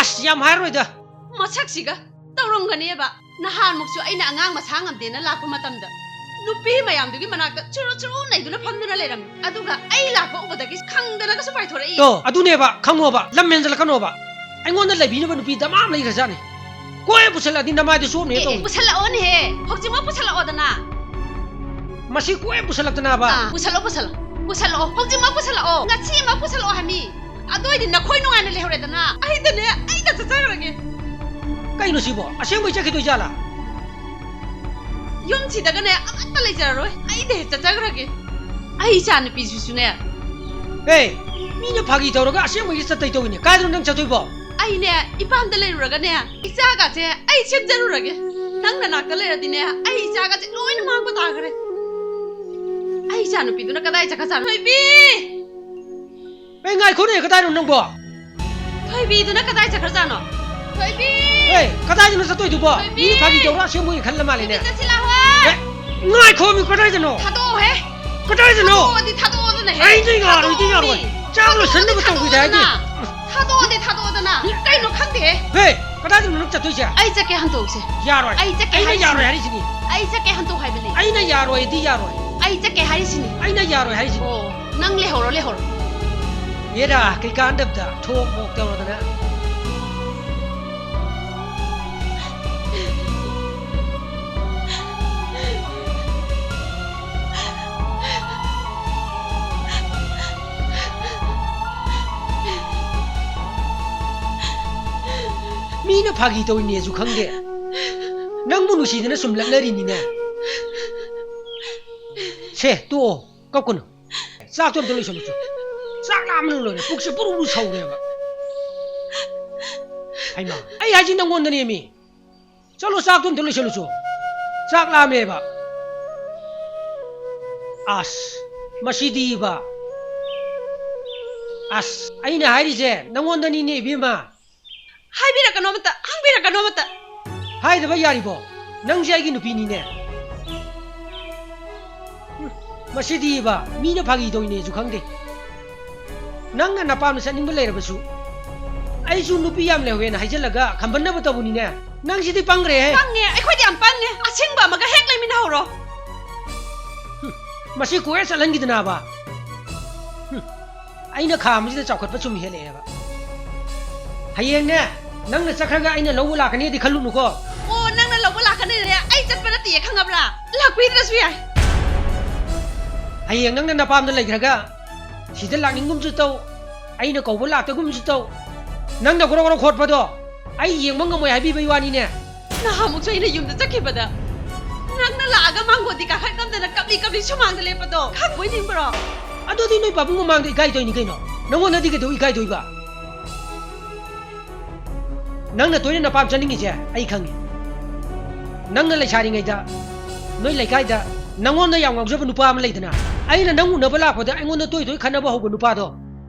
ꯑꯁ, ꯌꯥꯝ ꯍꯥꯏꯔꯔꯣꯏꯗ꯫ ꯃꯁꯛꯁꯤꯒ ꯇꯧꯔꯝꯒꯅꯦꯕ꯫ ꯅꯍꯥꯟꯃꯨꯛꯁꯨ ꯑꯩꯅ ꯑꯉꯥꯡ ꯃꯁꯥ ꯉꯝꯗꯦꯅ ꯂꯥꯛꯄ ꯃꯇꯝꯗ ꯅꯨꯄꯤ ꯃꯌꯥꯝꯗꯨꯒꯤ ꯃꯅꯥꯛꯇ ꯆꯨꯔꯨ ꯆꯨꯔꯨ ꯅꯩꯗꯨꯅ ꯐꯝꯗꯨꯅ ꯂꯩꯔꯝꯃꯤ꯫ ꯑꯗꯨꯒ ꯑꯩ ꯂꯥꯛꯄ ꯎꯕꯗꯒꯤ ꯈꯪꯗꯅꯒꯁꯨ ꯄꯥꯏꯊꯣꯔꯛꯏ꯫ ꯇꯣ, ꯑꯗꯨꯅꯦꯕ, ꯈꯪꯉꯣꯕ, ꯂꯝ ꯍꯦꯟꯖꯜꯂꯛꯀꯅꯣꯕ꯫ ꯑꯩꯉꯣꯟꯗ ꯂꯩꯕꯤꯅꯕ ꯅꯨꯄꯤ ꯗꯃꯥ ꯑꯃ ꯂꯩꯈ꯭ꯔꯖꯥꯠꯅꯤ꯫ ꯀꯣꯏ ꯄꯨꯁꯜꯂꯛꯑꯗꯤ ꯅꯃꯥꯏꯗ ꯆꯣꯞꯅꯦ ꯑꯦ, ꯑꯦ, ꯇꯧꯅꯤ꯫ ꯄꯨꯁꯜꯂꯛꯑꯣꯅꯦꯍꯦ꯫ ꯍꯧꯖꯤꯛꯃꯛ ꯄꯨꯁꯜꯂꯛꯑꯣꯗꯅ꯫ ꯃꯁꯤ ꯀꯣꯏ ꯄꯨꯁꯜꯂꯛꯇꯅꯕ꯫ ꯑꯥ, ꯄꯨꯁꯜꯂꯛꯑꯣ, ꯄꯨꯁꯜꯂꯛꯑꯣ꯫ ꯄꯨꯁꯜꯂꯛꯑꯣ꯫ ꯍꯧꯖꯤꯛꯃꯛ ꯄꯨꯁꯜꯂꯛꯑꯣ꯫ ꯉꯁꯤꯃꯛ ꯄꯨꯁꯜꯂꯛꯑꯣ ꯍꯥꯏꯃꯤ꯫ ꯑꯗꯨ ꯑꯣꯏꯗꯤ ꯅꯈꯣꯏ ꯅꯨꯡꯉꯥꯏꯅ ꯂꯩꯍꯧꯔꯦꯗꯅ꯫ ꯑꯩꯗꯅꯦ, ꯑꯩꯗ ꯆꯠꯆꯈ꯭ꯔꯒꯦ꯫ ꯀꯩꯅꯣ ꯁꯤꯕꯣ? ꯑꯁꯦꯡꯕꯩ ꯆꯠꯈꯤꯗꯣꯏ ꯖꯥꯠꯂꯥ? ꯌꯨꯝꯁꯤꯗꯒꯅꯦ ꯑꯃꯠꯇ ꯂꯩꯖꯔꯔꯣꯏ꯫ ꯑꯩꯗ ꯍꯦꯛ ꯆꯠꯆꯈ꯭ꯔꯒꯦ꯫ ꯑꯩ ꯏꯆꯥ ꯅꯨꯄꯤꯁꯤꯁꯨꯅꯦ꯫ ꯑꯦ, ꯃꯤꯅ ꯐꯥꯒꯤ ꯇꯧꯔꯒ ꯑꯁꯦꯡꯕꯒꯤ ꯆꯠꯇꯩ ꯇꯧꯏꯅꯦ꯫ ꯀꯥꯏꯗꯅꯣ ꯅꯪ ꯆꯠꯇꯣꯏꯕꯣ? ꯑꯩꯅꯦ, ꯏꯄꯥꯝꯗ ꯂꯩꯔꯨꯔꯒꯅꯦ, ꯏꯆꯥꯒꯁꯦ ꯑꯩ ꯁꯦꯝꯖꯔꯨꯔꯒꯦ꯫ ꯅꯪ ꯅꯅꯥꯛꯇ ꯂꯩꯔꯗꯤꯅꯦ, ꯑꯩ ꯏꯆꯥꯒꯁꯦ ꯂꯣꯏꯅ ꯃꯥꯡꯕ ꯇꯥꯈ꯭ꯔꯦ꯫ ꯑꯩ ꯏꯆꯥ ꯅꯨꯄꯤꯗꯨꯅ ꯀꯗꯥꯏ ꯆꯠꯈ꯭ꯔꯖꯥꯠꯅꯣ? ꯊꯣꯏꯕꯤ! ꯑꯦ, ꯉꯥꯏꯈꯣꯅꯦ, ꯀꯗꯥꯏꯅꯣ ꯅꯪꯕꯣ? ꯊꯣꯏꯕꯤꯗꯨꯅ ꯀꯗꯥꯏ ꯆꯠꯈ꯭ꯔꯖꯥꯠꯅꯣ? ꯊꯣꯏꯕꯤ! ꯑꯦ, ꯀꯗꯥꯏꯗꯅꯣ ꯆꯠꯇꯣꯏꯗꯨꯕꯣ? ꯊꯣꯏꯕꯤ! ꯃꯤꯅ ꯐꯥꯒꯤ ꯇꯧꯔ ꯑꯁꯦꯡꯕꯒꯤ ꯈꯜꯂ ꯃꯥꯜꯂꯦꯅꯦ꯫ ꯊꯣꯏꯕꯤ, ꯆꯠꯁꯤ ꯂꯥꯛꯑꯣ! ꯑꯦ, ꯉꯥꯏꯈꯣꯃꯤ, ꯀꯗꯥꯏꯗꯅꯣ? ꯊꯥꯗꯣꯛꯑꯣꯍꯦ! ꯀꯗꯥꯏꯗꯅꯣ? ꯊꯥꯗꯣꯛꯑꯣꯗꯤ ꯊꯥꯗꯣꯛꯑꯣꯗꯅ ꯍꯦ꯫ ꯑꯩꯗꯤ ꯌꯥꯔꯣꯏꯗꯤ ꯌꯥꯔꯣꯏ꯫ ꯊꯥꯗꯣꯛꯑꯣꯗꯤ꯫ ꯆꯥꯛ ꯂꯣꯏꯁꯟꯅꯕ ꯊꯥꯗꯣꯛꯑꯣꯗꯤ ꯇꯧꯈꯤꯗꯦ ꯍꯥꯏꯗꯤ꯫ ꯊꯥꯗꯣꯛꯑꯣꯗꯤ ꯊꯥꯗꯣꯛꯑꯣꯗꯅ꯫ ꯀꯩꯅꯣ ꯈꯪꯗꯦ꯫ ꯍꯦ, ꯀꯗꯥꯏꯗꯅꯣ ꯅꯪ ꯆꯠꯇꯣꯏꯁꯦ? ꯑꯩ ꯆꯠꯀꯦ ꯍꯟꯇꯣꯛꯁꯦ꯫ ꯌꯥꯔꯣꯏ꯫ ꯑꯩ ꯆꯠꯀꯦ ꯑꯩꯅ ꯍꯥꯏꯔꯤꯁꯤꯅꯤ꯫ ꯌꯥꯔꯣꯏ ꯍꯥꯏꯔꯤꯁꯤꯅꯤ꯫ ꯑꯩ ꯆꯠꯀꯦ ꯍꯟꯇꯣꯛ ꯍꯥꯏꯕꯅꯦ꯫ ꯑꯩꯅ ꯌꯥꯔꯣꯏꯗꯤ ꯌꯥꯔꯣꯏ꯫ ꯑꯩ ꯆꯠꯀꯦ ꯍꯥꯏꯔꯤꯁꯤꯅꯤ꯫ ꯑꯩꯅ ꯌꯥꯔꯣꯏ ꯍꯥꯏꯔꯤꯁꯤꯅꯤ꯫ ꯑꯣ, ꯅꯪ ꯂꯩꯍꯧꯔꯣ, ꯂꯩꯍꯧꯔꯣ꯫ ꯑꯦꯔꯥ, ꯀꯩꯀꯥꯟꯗꯕꯗ ꯊꯣꯛ ꯃꯣꯛ ꯇꯧꯔꯗꯅ꯫ ꯃꯤꯅ ꯐꯥꯒꯤ ꯇꯧꯔꯤꯅꯦꯁꯨ ꯈꯪꯗꯦ꯫ ꯅꯪꯕꯨ ꯅꯨꯡꯁꯤꯗꯅ ꯁꯨꯝ ꯂꯛꯅꯔꯤꯅꯤꯅꯦ꯫ ꯁꯦ, ꯇꯣꯛꯑꯣ, ꯀꯞꯀꯅꯨ꯫ ꯆꯥꯛꯇꯣ ꯑꯝꯇ ꯂꯣꯏꯁꯜꯂꯨꯆꯣ꯫ ꯆꯥꯛ ꯂꯥꯝꯕꯅ ꯂꯣꯏꯔꯦ, ꯄꯨꯛꯁꯦ ꯕꯨꯔꯨ ꯕꯨꯔꯨ ꯁꯧꯔꯦꯕ꯫ ꯍꯩꯃꯥ, ꯑꯩ ꯍꯥꯏꯁꯤ ꯅꯪꯉꯣꯟꯗꯅꯦꯃꯤ꯫ ꯆꯠꯂꯣ, ꯆꯥꯛꯇꯣ ꯑꯝꯇ ꯂꯣꯏꯁꯜꯂꯨꯆꯣ꯫ ꯆꯥꯛ ꯂꯥꯝꯃꯦꯕ꯫ ꯑꯁ, ꯃꯁꯤꯗꯤꯕ꯫ ꯑꯁ, ꯑꯩꯅ ꯍꯥꯏꯔꯤꯁꯦ ꯅꯪꯉꯣꯟꯗꯅꯤꯅꯦ, ꯏꯕꯦꯝꯃ꯫ ꯍꯥꯏꯕꯤꯔꯛꯀꯅꯣ ꯑꯃꯇ, ꯍꯪꯕꯤꯔꯛꯀꯅꯣ ꯑꯃꯇ꯫ ꯍꯥꯏꯗꯕ ꯌꯥꯔꯤꯕꯣ? ꯅꯪꯁꯦ ꯑꯩꯒꯤ ꯅꯨꯄꯤꯅꯤꯅꯦ꯫ ꯍꯨꯝ, ꯃꯁꯤꯗꯤꯕ, ꯃꯤꯅ ꯐꯥꯒꯤ ꯇꯧꯔꯤꯅꯦꯁꯨ ꯈꯪꯗꯦ꯫ ꯅꯪꯅ ꯅꯄꯥꯝꯗ ꯆꯠꯅꯤꯡꯕ ꯂꯩꯔꯕꯁꯨ, ꯑꯩꯁꯨ ꯅꯨꯄꯤ ꯌꯥꯝ ꯂꯩꯍꯧꯋꯦꯅ ꯍꯥꯏꯖꯤꯜꯂꯒ ꯈꯝꯕꯟꯅꯕ ꯇꯧꯕꯅꯤꯅꯦ꯫ ꯅꯪꯁꯤꯗꯤ ꯄꯪꯈ꯭ꯔꯦꯍꯦ꯫ ꯄꯪꯉꯦ, ꯑꯩꯈꯣꯏꯗꯤ ꯌꯥꯝ ꯄꯪꯉꯦ꯫ ꯑꯁꯦꯡꯕ ꯑꯃꯒ ꯍꯦꯛ ꯂꯩꯃꯤꯟꯅꯍꯧꯔꯣ꯫ ꯍꯨꯝ, ꯃꯁꯤ ꯀꯣꯏꯔ ꯆꯠꯍꯟꯈꯤꯗꯅꯕ꯫ ꯍꯨꯝ, ꯑꯩꯅ ꯈꯥꯝꯕꯁꯤꯗ ꯆꯥꯎꯈꯠꯄ ꯁꯨꯝ ꯍꯦꯜꯂꯛꯑꯦꯕ꯫ ꯍꯌꯦꯡꯅꯦ, ꯅꯪꯅ ꯆꯠꯈ꯭ꯔꯒ ꯑꯩꯅ ꯂꯧꯕ ꯂꯥꯛꯀꯅꯤꯗꯤ ꯈꯜꯂꯨꯅꯨꯀꯣ꯫ ꯑꯣ, ꯅꯪꯅ ꯂꯧꯕ ꯂꯥꯛꯀꯅꯤꯅꯦ, ꯑꯩ ꯆꯠꯄ ꯅꯠꯇꯦꯌꯦ, ꯈꯪꯉꯕ꯭ꯔꯥ? ꯂꯥꯛꯄꯤꯗ꯭ꯔꯁꯨ ꯌꯥꯏ꯫ ꯍꯌꯦꯡ ꯅꯪꯅ ꯅꯄꯥꯝꯗ ꯂꯩꯈ꯭ꯔꯒ ꯁꯤꯗ ꯂꯥꯛꯅꯤꯡꯒꯨꯝꯁꯨ ꯇꯧ, ꯑꯩꯅ ꯀꯧꯕ ꯂꯥꯛꯇꯒꯨꯝꯁꯨ ꯇꯧ꯫ ꯅꯪꯅ ꯒꯣꯔꯣ ꯒꯣꯔꯣ ꯈꯣꯠꯄꯗꯣ ꯑꯩ ꯌꯦꯡꯕ ꯉꯝꯃꯣꯏ ꯍꯥꯏꯕꯤꯕꯩ ꯋꯥꯅꯤꯅꯦ꯫ ꯅꯍꯥꯟꯃꯨꯛꯁꯨ ꯑꯩꯅ ꯌꯨꯝꯗ ꯆꯠꯈꯤꯕꯗ ꯅꯪꯅ ꯂꯥꯛꯑꯒ ꯃꯥꯡꯒꯣꯟꯗꯤ ꯀꯥꯈꯠ ꯉꯝꯗꯅ ꯀꯞꯂꯤ ꯀꯞꯂꯤ ꯁꯨꯃꯥꯡꯗ ꯂꯦꯞꯄꯗꯣ ꯈꯪꯕꯣꯏ ꯅꯤꯡꯕ꯭ꯔꯣ? ꯑꯗꯨꯗꯤ ꯅꯣꯏ ꯄꯥꯕꯨꯡ ꯃꯃꯥꯡꯗ ꯏꯀꯥꯏꯗꯣꯏꯅꯤ ꯀꯩꯅꯣ, ꯅꯉꯣꯟꯗꯗꯤ ꯀꯩꯗꯧ ꯏꯀꯥꯏꯗꯣꯏꯕ? ꯅꯪꯅ ꯇꯣꯏꯅ ꯅꯄꯥꯝ ꯆꯠꯅꯤꯡꯉꯤꯁꯦ ꯑꯩ ꯈꯪꯉꯤ꯫ ꯅꯪꯅ ꯂꯩꯁꯥꯔꯤꯉꯩꯗ ꯅꯣꯏ ꯂꯩꯀꯥꯏꯗ ꯅꯉꯣꯟꯗ ꯌꯥꯝ ꯉꯥꯎꯖꯕ ꯅꯨꯄꯥ ꯑꯃ ꯂꯩꯗꯅ, ꯑꯩꯅ ꯅꯪ ꯎꯅꯕ ꯂꯥꯛꯄꯗ ꯑꯩꯉꯣꯟꯗ ꯇꯣꯏ ꯇꯣꯏ ꯈꯠꯅꯕ ꯍꯧꯕ ꯅꯨꯄꯥꯗꯣ,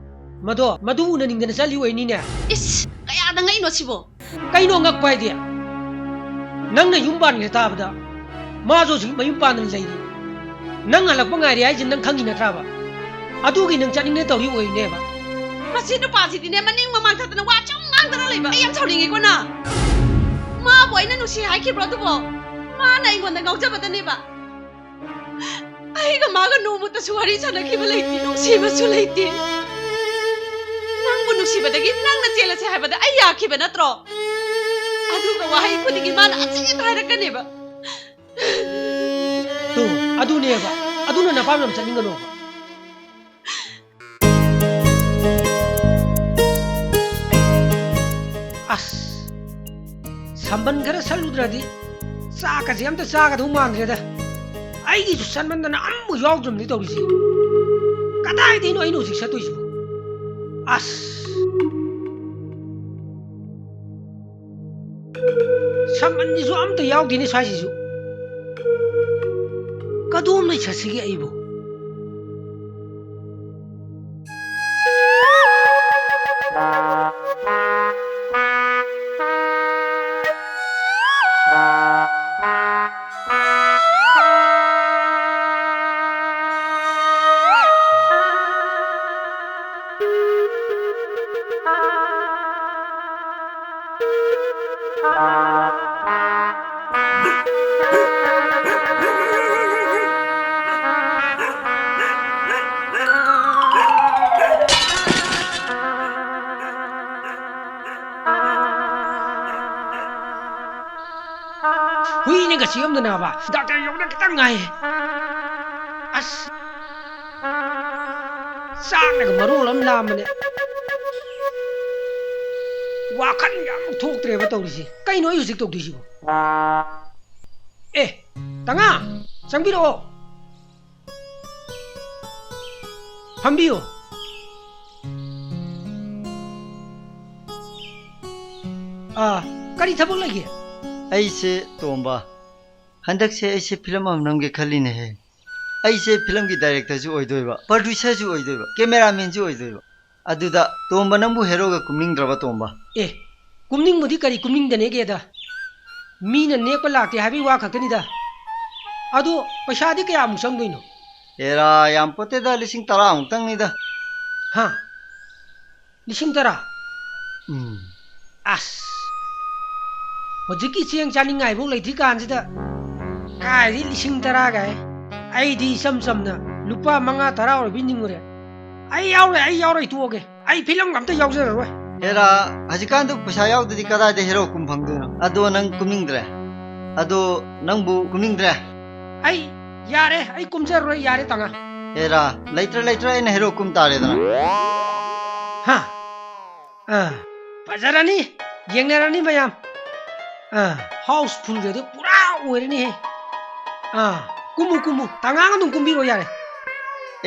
ꯃꯗꯣ, ꯃꯗꯨ ꯎꯅꯅꯤꯡꯗꯅ ꯆꯠꯂꯤ ꯑꯣꯏꯅꯤꯅꯦ꯫ ꯏꯁ, ꯀꯌꯥꯗ ꯉꯛꯏꯅꯣ ꯁꯤꯕꯣ? ꯀꯩꯅꯣ ꯉꯛꯄ ꯍꯥꯏꯗꯤ? ꯅꯪꯅ ꯌꯨꯝ ꯄꯥꯟꯈ꯭ꯔꯦ ꯇꯥꯕꯗ, ꯃꯥꯁꯨ ꯍꯧꯖꯤꯛ ꯃꯌꯨꯝ ꯄꯥꯟꯗꯅ ꯂꯩꯔꯤ꯫ ꯅꯪ ꯍꯜꯂꯛꯄ ꯉꯥꯏꯔꯤ ꯍꯥꯏꯁꯦ ꯅꯪ ꯈꯪꯉꯤ ꯅꯠꯇ꯭ꯔꯕ? ꯑꯗꯨꯒꯤ ꯅꯪ ꯆꯠꯅꯤꯡꯗꯦ ꯇꯧꯔꯤ ꯑꯣꯏꯔꯤꯅꯦꯕ꯫ ꯃꯁꯤ ꯅꯨꯄꯥꯁꯤꯗꯤꯅꯦ, ꯃꯅꯤꯡ ꯃꯃꯥꯡ ꯊꯥꯗꯅ ꯋꯥ ꯁꯨꯝ ꯉꯥꯡꯗꯅ ꯂꯩꯕ꯫ ꯑꯩ ꯌꯥꯝ ꯁꯥꯎꯅꯤꯡꯉꯤꯀꯣ ꯅꯪ꯫ ꯃꯥꯕꯨ ꯑꯩꯅ ꯅꯨꯡꯁꯤ ꯍꯥꯏꯈꯤꯕ꯭ꯔꯣ ꯑꯗꯨꯕꯣ? ꯃꯥꯅ ꯑꯩꯉꯣꯟꯗ ꯉꯥꯎꯖꯕꯗꯅꯦꯕ꯫ ꯑꯩꯒ ꯃꯥꯒ ꯅꯣꯡꯃꯇꯁꯨ ꯋꯥꯔꯤ ꯁꯥꯟꯅꯈꯤꯕ ꯂꯩꯇꯦ, ꯅꯨꯡꯁꯤꯕꯁꯨ ꯂꯩꯇꯦ꯫ ꯅꯪꯕꯨ ꯅꯨꯡꯁꯤꯕꯗꯒꯤ ꯅꯪꯅ ꯆꯦꯜꯂꯁꯦ ꯍꯥꯏꯕꯗ ꯑꯩ ꯌꯥꯈꯤꯕ ꯅꯠꯇ꯭ꯔꯣ? ꯑꯗꯨꯒ ꯋꯥꯍꯩ ꯈꯨꯗꯤꯡꯒꯤ ꯃꯥꯅ ꯑꯆꯦꯠ ꯍꯥꯏꯔꯛꯀꯅꯦꯕ꯫ ꯇꯨ, ꯑꯗꯨꯅꯦꯕ꯫ ꯑꯗꯨꯅ ꯅꯄꯥꯝ ꯌꯥꯝ ꯆꯠꯅꯤꯡꯒꯅꯣꯕ꯫ ꯑꯁ, ꯁꯝꯕꯟ ꯈꯔ ꯁꯠꯂꯨꯗ꯭ꯔꯗꯤ ꯆꯥꯛꯀꯁꯦ ꯑꯝꯇ ꯆꯥꯒꯗꯧ ꯃꯥꯟꯗ꯭ꯔꯦꯗ꯫ ꯑꯩꯒꯤꯁꯨ ꯁꯠꯃꯟꯗꯅ ꯑꯝꯕꯨ ꯌꯥꯎꯗ꯭ꯔꯕꯅꯤ ꯇꯧꯔꯤꯁꯦ꯫ ꯀꯗꯥꯏꯗꯩꯅꯣ ꯑꯩꯅ ꯍꯧꯖꯤꯛ ꯁꯠꯇꯣꯏꯁꯤꯕꯣ? ꯑꯁ, ꯁꯝꯕꯟꯁꯤꯁꯨ ꯑꯝꯇ ꯌꯥꯎꯗꯦꯅꯦ ꯁ꯭ꯋꯥꯏꯁꯤꯁꯨ꯫ ꯀꯗꯣꯝ ꯂꯩ ꯁꯠꯁꯤꯒꯦ ꯑꯩꯕꯨ? ꯍꯨꯏꯅꯒ ꯆꯤꯛꯑꯝꯗꯅꯕ꯫ ꯗꯥꯛꯇꯔ ꯌꯧꯕꯗ ꯈꯤꯇꯪ ꯉꯥꯏ꯫ ꯑꯁ꯫ ꯆꯥꯛꯅꯒ ꯃꯔꯣꯜ ꯑꯃ ꯂꯥꯝꯕꯅꯦ꯫ ꯋꯥꯈꯜ ꯌꯥꯝ ꯊꯣꯛꯇ꯭ꯔꯦꯕ ꯇꯧꯔꯤꯁꯦ꯫ ꯀꯩꯅꯣ ꯑꯩ ꯍꯧꯖꯤꯛ ꯇꯧꯗꯣꯏꯁꯤꯕꯣ? ꯑꯦ, ꯇꯉꯥ, ꯆꯪꯕꯤꯔꯛꯑꯣ꯫ ꯐꯝꯕꯤꯌꯨ꯫ ꯑꯥ, ꯀꯔꯤ ꯊꯕꯛ ꯂꯩꯒꯦ? ꯑꯩꯁꯦ, ꯇꯣꯝꯕ, ꯍꯟꯗꯛꯁꯦ ꯑꯩꯁꯦ ꯐꯤꯂꯝ ꯑꯃ ꯅꯝꯒꯦ ꯈꯜꯂꯤꯅꯦꯍꯦ꯫ ꯑꯩꯁꯦ ꯐꯤꯂꯝꯒꯤ ꯗꯥꯏꯔꯦꯛꯇꯔꯁꯨ ꯑꯣꯏꯗꯣꯏꯕ, ꯄ꯭ꯔꯗ꯭ꯌꯨꯁꯔꯁꯨ ꯑꯣꯏꯗꯣꯏꯕ, ꯀꯦꯃꯦꯔꯥꯃꯦꯟꯁꯨ ꯑꯣꯏꯗꯣꯏꯕ꯫ ꯑꯗꯨꯗ ꯇꯣꯝꯕ ꯅꯪꯕꯨ ꯍꯦꯔꯣꯒ ꯀꯨꯝꯅꯤꯡꯗ꯭ꯔꯕ, ꯇꯣꯝꯕ? ꯑꯦ, ꯀꯨꯝꯅꯤꯡꯕꯗꯤ ꯀꯔꯤ ꯀꯨꯝꯅꯤꯡꯗꯅꯦꯒꯦꯗ? ꯃꯤꯅ ꯅꯦꯛꯄ ꯂꯥꯛꯇꯦ ꯍꯥꯏꯕꯒꯤ ꯋꯥ ꯈꯛꯇꯅꯤꯗ꯫ ꯑꯗꯨ ꯄꯩꯁꯥꯗꯤ ꯀꯌꯥꯃꯨꯛ ꯆꯪꯗꯣꯏꯅꯣ? ꯑꯦꯔꯥ, ꯌꯥꯝ ꯄꯣꯠꯇꯦꯗ, ꯂꯤꯁꯤꯡ ꯇꯔꯥꯃꯨꯛꯇꯪꯅꯤꯗ꯫ ꯍꯥ? ꯂꯤꯁꯤꯡ ꯇꯔꯥ? ꯎꯝ꯫ ꯑꯁ, ꯍꯧꯖꯤꯛꯀꯤ ꯆꯦꯡ ꯆꯥꯅꯤꯡꯉꯥꯏꯐꯥꯎ ꯂꯩꯇ꯭ꯔꯤ ꯀꯥꯟꯁꯤꯗ ꯀꯥꯏꯗꯤ ꯂꯤꯁꯤꯡ ꯇꯔꯥ ꯀꯥꯏ? ꯑꯩꯗꯤ ꯏꯆꯝ ꯆꯝꯅ ꯂꯨꯄꯥ ꯃꯉꯥ ꯇꯔꯥ ꯑꯣꯏꯕꯤ ꯅꯤꯡꯉꯨꯔꯦ꯫ ꯑꯩ ꯌꯥꯎꯔꯣꯏ, ꯑꯩ ꯌꯥꯎꯔꯣꯏ, ꯇꯣꯛꯑꯒꯦ꯫ ꯑꯩ ꯐꯤꯂꯝꯒ ꯑꯝꯇ ꯌꯥꯎꯖꯔꯔꯣꯏ꯫ ꯍꯦꯔꯥ, ꯍꯧꯖꯤꯛꯀꯥꯟꯗꯨ ꯄꯩꯁꯥ ꯌꯥꯎꯗ꯭ꯔꯗꯤ ꯀꯗꯥꯏꯗ ꯍꯦꯔꯣ ꯀꯨꯝ ꯐꯪꯗꯣꯏꯅꯣ? ꯑꯗꯣ ꯅꯪ ꯀꯨꯝꯅꯤꯡꯗ꯭ꯔꯦ? ꯑꯗꯣ ꯅꯪꯕꯨ ꯀꯨꯝꯅꯤꯡꯗ꯭ꯔꯦ? ꯑꯩ ꯌꯥꯔꯦ, ꯑꯩ ꯀꯨꯝꯖꯔꯔꯣꯏ, ꯌꯥꯔꯦ ꯇꯥꯉꯥ꯫ ꯍꯦꯔꯥ, ꯂꯩꯇ꯭ꯔ ꯂꯩꯇ꯭ꯔ ꯑꯩꯅ ꯍꯦꯔꯣ ꯀꯨꯝ ꯇꯥꯔꯦꯗꯅ꯫ ꯍꯥ? ꯑꯥ, ꯐꯖꯔꯅꯤ, ꯌꯦꯡꯅꯔꯅꯤ ꯃꯌꯥꯝ꯫ ꯑꯥ, housefulꯒꯗꯤ ꯄꯨꯔꯥ ꯑꯣꯏꯔꯅꯤꯍꯦ꯫ ꯑꯥ, ꯀꯨꯝꯃꯨ, ꯀꯨꯝꯃꯨ, ꯇꯥꯉꯥꯡ ꯑꯗꯨꯝ ꯀꯨꯝꯕꯤꯔꯣ ꯌꯥꯔꯦ꯫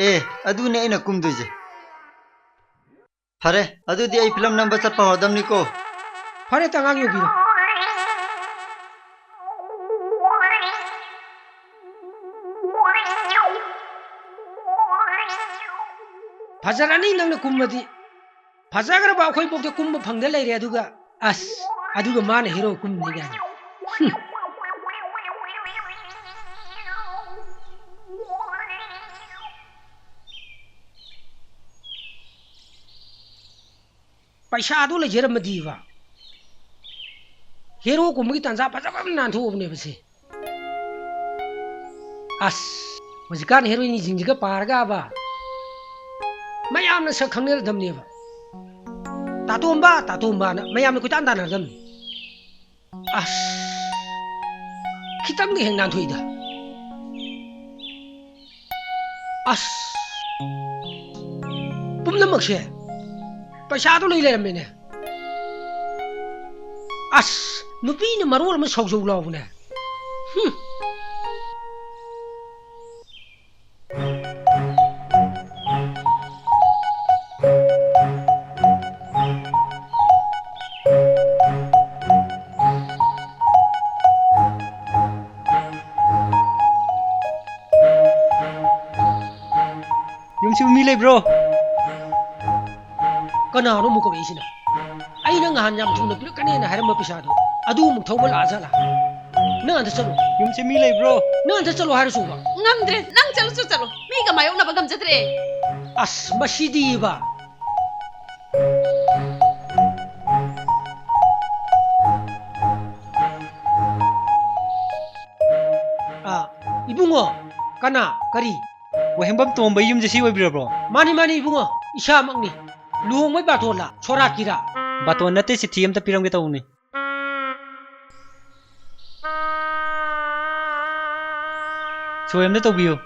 ꯑꯦ, ꯑꯗꯨꯅꯦ ꯑꯩꯅ ꯀꯨꯝꯗꯣꯏꯁꯦ꯫ ꯐꯔꯦ, ꯑꯗꯨꯗꯤ ꯑꯩ ꯐꯤꯂꯝ ꯅꯝꯕ ꯆꯠꯄ ꯍꯧꯔꯗꯝꯅꯤꯀꯣ꯫ ꯐꯔꯦ, ꯇꯥꯉꯥꯡ ꯌꯧꯕꯤꯔꯣ꯫ ꯐꯖꯔꯅꯤ ꯅꯪꯅ ꯀꯨꯝꯃꯗꯤ꯫ ꯐꯖꯈ꯭ꯔꯕ ꯑꯩꯈꯣꯏꯐꯥꯎꯗ ꯀꯨꯝꯕ ꯐꯪꯗ ꯂꯩꯔꯦ, ꯑꯗꯨꯒ ꯑꯁ, ꯑꯗꯨꯒ ꯃꯥꯅ ꯍꯦꯔꯣ ꯀꯨꯝꯅꯤ ꯀꯥꯏꯅ꯫ ꯍꯨꯝ꯫ ꯄꯩꯁꯥꯗꯣ ꯂꯩꯖꯔꯝꯃꯗꯤꯕ, ꯍꯦꯔꯣ ꯀꯨꯝꯕꯒꯤ ꯇꯥꯟꯖꯥ ꯐꯖꯕ ꯑꯃ ꯅꯥꯟꯊꯣꯛꯑꯕꯅꯦꯕ ꯁꯦ꯫ ꯑꯁ, ꯍꯧꯖꯤꯛꯀꯥꯟ ꯍꯦꯔꯣꯏꯟꯁꯤꯡꯁꯤꯒ ꯄꯥꯔꯒꯕ ꯃꯌꯥꯝꯅ ꯁꯛ ꯈꯪꯅꯔꯗꯕꯅꯦꯕ꯫ "ꯇꯥꯇꯣꯝꯕ, ꯇꯥꯇꯣꯝꯕꯅ" ꯃꯌꯥꯝꯅ ꯀꯣꯏꯇꯥꯟ ꯇꯥꯟꯅꯔꯗꯕꯅꯤ꯫ ꯑꯁ, ꯈꯤꯇꯪꯗꯤ ꯍꯦꯛ ꯅꯥꯟꯊꯣꯛꯏꯗ꯫ ꯑꯁ, ꯄꯨꯝꯅꯃꯛꯁꯦ ꯄꯩꯁꯥꯗꯣ ꯂꯩ ꯂꯩꯔꯝꯃꯦꯅꯦ꯫ ꯑꯁ, ꯅꯨꯄꯤꯅ ꯃꯔꯣꯜ ꯑꯃ ꯁꯧꯖꯧ ꯂꯥꯎꯕꯅꯦ꯫ ꯍꯨꯝ꯫ ꯌꯨꯝꯁꯤꯕꯨ ꯃꯤ ꯂꯩꯕ꯭ꯔꯣ? ꯀꯅꯥꯅꯣ ꯑꯃꯨꯛ ꯀꯧꯔꯛꯏꯁꯤꯅ? ꯑꯩꯅ ꯉꯍꯥꯟ ꯌꯥꯝ ꯊꯨꯅ ꯄꯤꯔꯛꯀꯅꯦꯅ ꯍꯥꯏꯔꯝꯕ ꯄꯩꯁꯥꯗꯣ ꯑꯗꯨ ꯑꯃꯨꯛ ꯊꯧꯕ ꯂꯥꯛꯑꯖꯥꯠꯂꯥ? ꯅꯪ ꯑꯝꯇ ꯆꯠꯂꯣ꯫ ꯌꯨꯝꯁꯦ ꯃꯤ ꯂꯩꯕ꯭ꯔꯣ? ꯅꯪ ꯑꯝꯇ ꯆꯠꯂꯣ ꯍꯥꯏꯔꯁꯨꯕ꯫ ꯉꯝꯗ꯭ꯔꯦ, ꯅꯪ ꯆꯠꯂꯁꯨ ꯆꯠꯂꯣ, ꯃꯤꯒ ꯃꯥꯌꯣꯛꯅꯕ ꯉꯝꯖꯗ꯭ꯔꯦ꯫ ꯑꯁ, ꯃꯁꯤꯗꯤꯕ꯫ ꯑꯥ, ꯏꯕꯨꯡꯉꯣ, ꯀꯅꯥ? ꯀꯔꯤ? ꯋꯥꯍꯦꯡꯕꯝ ꯇꯣꯝꯕꯒꯤ ꯌꯨꯝꯁꯦ ꯁꯤ ꯑꯣꯏꯕꯤꯔꯕ꯭ꯔꯣ? ꯃꯥꯅꯤ, ꯃꯥꯅꯤ, ꯏꯕꯨꯡꯉꯣ, ꯏꯁꯥꯃꯛꯅꯤ꯫ ꯂꯨꯍꯣꯡꯕꯩ ꯕꯥꯇꯣꯟꯂ? ꯁꯣꯔꯥꯠꯀꯤꯔ? ꯕꯥꯇꯣꯟ ꯅꯠꯇꯦ, ꯆꯤꯊꯤ ꯑꯝꯇ ꯄꯤꯔꯝꯒꯦ ꯇꯧꯕꯅꯤ꯫ ꯁꯣꯏ ꯑꯝꯇ ꯇꯧꯕꯤꯌꯨ꯫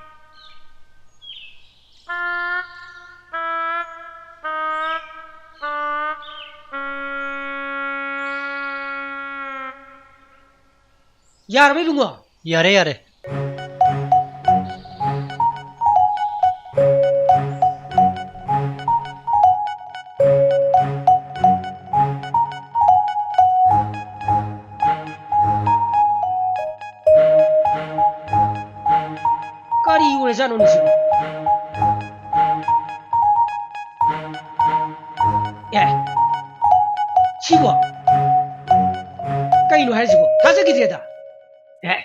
ꯌꯥꯔꯕ ꯏꯕꯨꯡꯉꯣ? ꯌꯥꯔꯦ, ꯌꯥꯔꯦ꯫ ꯀꯔꯤ ꯑꯣꯏꯔꯖꯥꯠꯅꯣꯅꯦ ꯁꯤꯕꯣ? ꯑꯦ, ꯁꯤꯕꯣ? ꯀꯩꯅꯣ ꯍꯥꯏꯁꯤꯕꯣ? ꯊꯥꯖꯈꯤꯗ꯭ꯔꯦꯗ꯫ ꯑꯦ꯫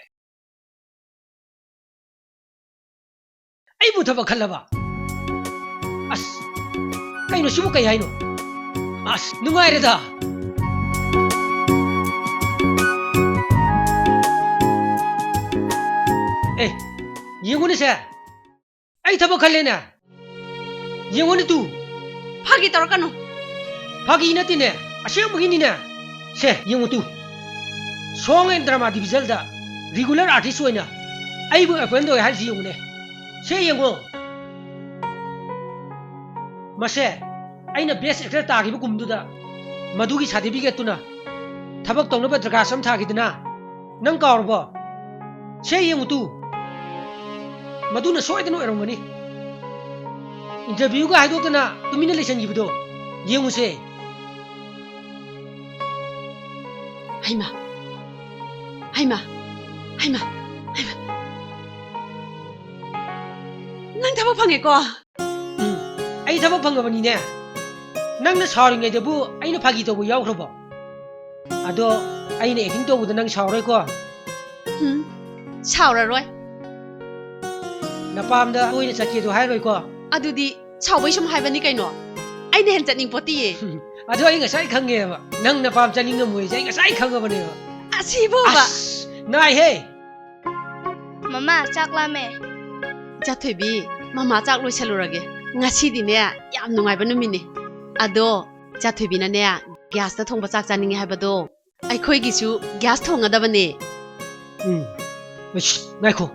ꯑꯩꯕꯨ ꯊꯕꯛ ꯈꯜꯂꯕ? ꯑꯁ, ꯀꯩꯅꯣ ꯁꯤꯕꯨ ꯀꯩ ꯍꯥꯏꯅꯣ? ꯑꯁ, ꯅꯨꯡꯉꯥꯏꯔꯦꯗ꯫ ꯑꯦ, ꯌꯦꯡꯉꯨꯅꯦ ꯁꯦ꯫ ꯑꯩ ꯊꯕꯛ ꯈꯜꯂꯦꯅꯦ꯫ ꯌꯦꯡꯉꯨꯅꯦ ꯇꯨ꯫ ꯐꯥꯒꯤ ꯇꯧꯔꯛꯀꯅꯨ꯫ ꯐꯥꯒꯤ ꯅꯠꯇꯦꯅꯦ, ꯑꯁꯦꯡꯕꯒꯤꯅꯤꯅꯦ꯫ ꯁꯦ, ꯌꯦꯡꯉꯨ two. Song and Drama Division the regular artist ꯑꯣꯏꯅ ꯑꯩꯕꯨ appoint ꯇꯧꯋꯦ ꯍꯥꯏꯔꯤꯁꯤ ꯌꯦꯡꯉꯨꯅꯦ꯫ ꯁꯦ ꯌꯦꯡꯉꯣ꯫ ꯃꯁꯦ ꯑꯩꯅ best actor ꯇꯥꯈꯤꯕ ꯀꯨꯝꯗꯨꯗ ꯃꯗꯨꯒꯤ certificate ꯇꯨꯅ ꯊꯕꯛ ꯇꯧꯅꯕ ꯗꯔꯈꯥꯁ ꯑꯃ ꯊꯥꯈꯤꯗꯅ, ꯅꯪ ꯀꯥꯎꯔꯕꯣ? ꯁꯦ ꯌꯦꯡꯉꯨ ꯇꯨ꯫ ꯃꯗꯨꯅ ꯁꯣꯏꯗꯅ ꯑꯣꯏꯔꯝꯒꯅꯤ꯫ Interview ꯒ ꯍꯥꯏꯗꯣꯛꯇꯅ ꯇꯨꯃꯤꯟꯅ ꯂꯩꯁꯟꯈꯤꯕꯗꯣ ꯌꯦꯡꯉꯨꯁꯦ꯫ ꯍꯩꯃꯥ, ꯍꯩꯃꯥ, ꯍꯩꯃꯥ, ꯍꯩꯃꯥ꯫ ꯅꯪ ꯊꯕꯛ ꯐꯪꯉꯦꯀꯣ? ꯎꯝ, ꯑꯩ ꯊꯕꯛ ꯐꯪꯉꯕꯅꯤꯅꯦ꯫ ꯅꯪꯅ ꯁꯥꯎꯔꯤꯉꯩꯗꯕꯨ ꯑꯩꯅ ꯐꯥꯒꯤ ꯇꯧꯕ ꯌꯥꯎꯈ꯭ꯔꯕꯣ? ꯑꯗꯣ ꯑꯩꯅ acting ꯇꯧꯕꯗ ꯅꯪ ꯁꯥꯎꯔꯣꯏꯀꯣ? ꯎꯝ, ꯁꯥꯎꯔꯔꯣꯏ꯫ ꯅꯄꯥꯝꯗ ꯀꯣꯏꯅ ꯆꯠꯀꯦꯗꯣ ꯍꯥꯏꯔꯣꯏꯀꯣ? ꯑꯗꯨꯗꯤ ꯁꯥꯎꯕꯩ ꯁꯨꯝ ꯍꯥꯏꯕꯅꯤ ꯀꯩꯅꯣ꯫ ꯑꯩꯅ ꯍꯦꯟ ꯆꯠꯅꯤꯡ ꯄꯣꯠꯇꯤꯌꯦ꯫ ꯑꯗꯨ ꯑꯩ ꯉꯁꯥꯏ ꯈꯪꯉꯦꯕ, ꯅꯪ ꯅꯄꯥꯝ ꯆꯠꯅꯤꯡꯉꯝꯃꯣꯏꯁꯦ ꯑꯩ ꯉꯁꯥꯏ ꯈꯪꯉꯕꯅꯦꯕ꯫ ꯑꯁꯤꯕꯣꯕ꯫ ꯑꯁ, ꯅꯥꯏꯍꯦ꯫ ꯃꯃꯥ, ꯆꯥꯛ ꯂꯥꯝꯃꯦ꯫ ꯏꯆꯥ ꯊꯣꯏꯕꯤ, ꯃꯃꯥ ꯆꯥꯛ ꯂꯣꯏꯁꯜꯂꯨꯔꯒꯦ꯫ ꯉꯁꯤꯗꯤꯅꯦ, ꯌꯥꯝ ꯅꯨꯡꯉꯥꯏꯕ ꯅꯨꯃꯤꯠꯅꯤ꯫ ꯑꯗꯣ ꯏꯆꯥ ꯊꯣꯏꯕꯤꯅꯅꯦ, ꯒ꯭ꯌꯥꯁꯇ ꯊꯣꯡꯕ ꯆꯥꯛ ꯆꯥꯅꯤꯡꯉꯦ ꯍꯥꯏꯕꯗꯣ, ꯑꯩꯈꯣꯏꯒꯤꯁꯨ ꯒ꯭ꯌꯥꯁ ꯊꯣꯡꯒꯗꯕꯅꯦ꯫ ꯎꯝ꯫ ꯑꯁ, ꯉꯥꯏꯈꯣ꯫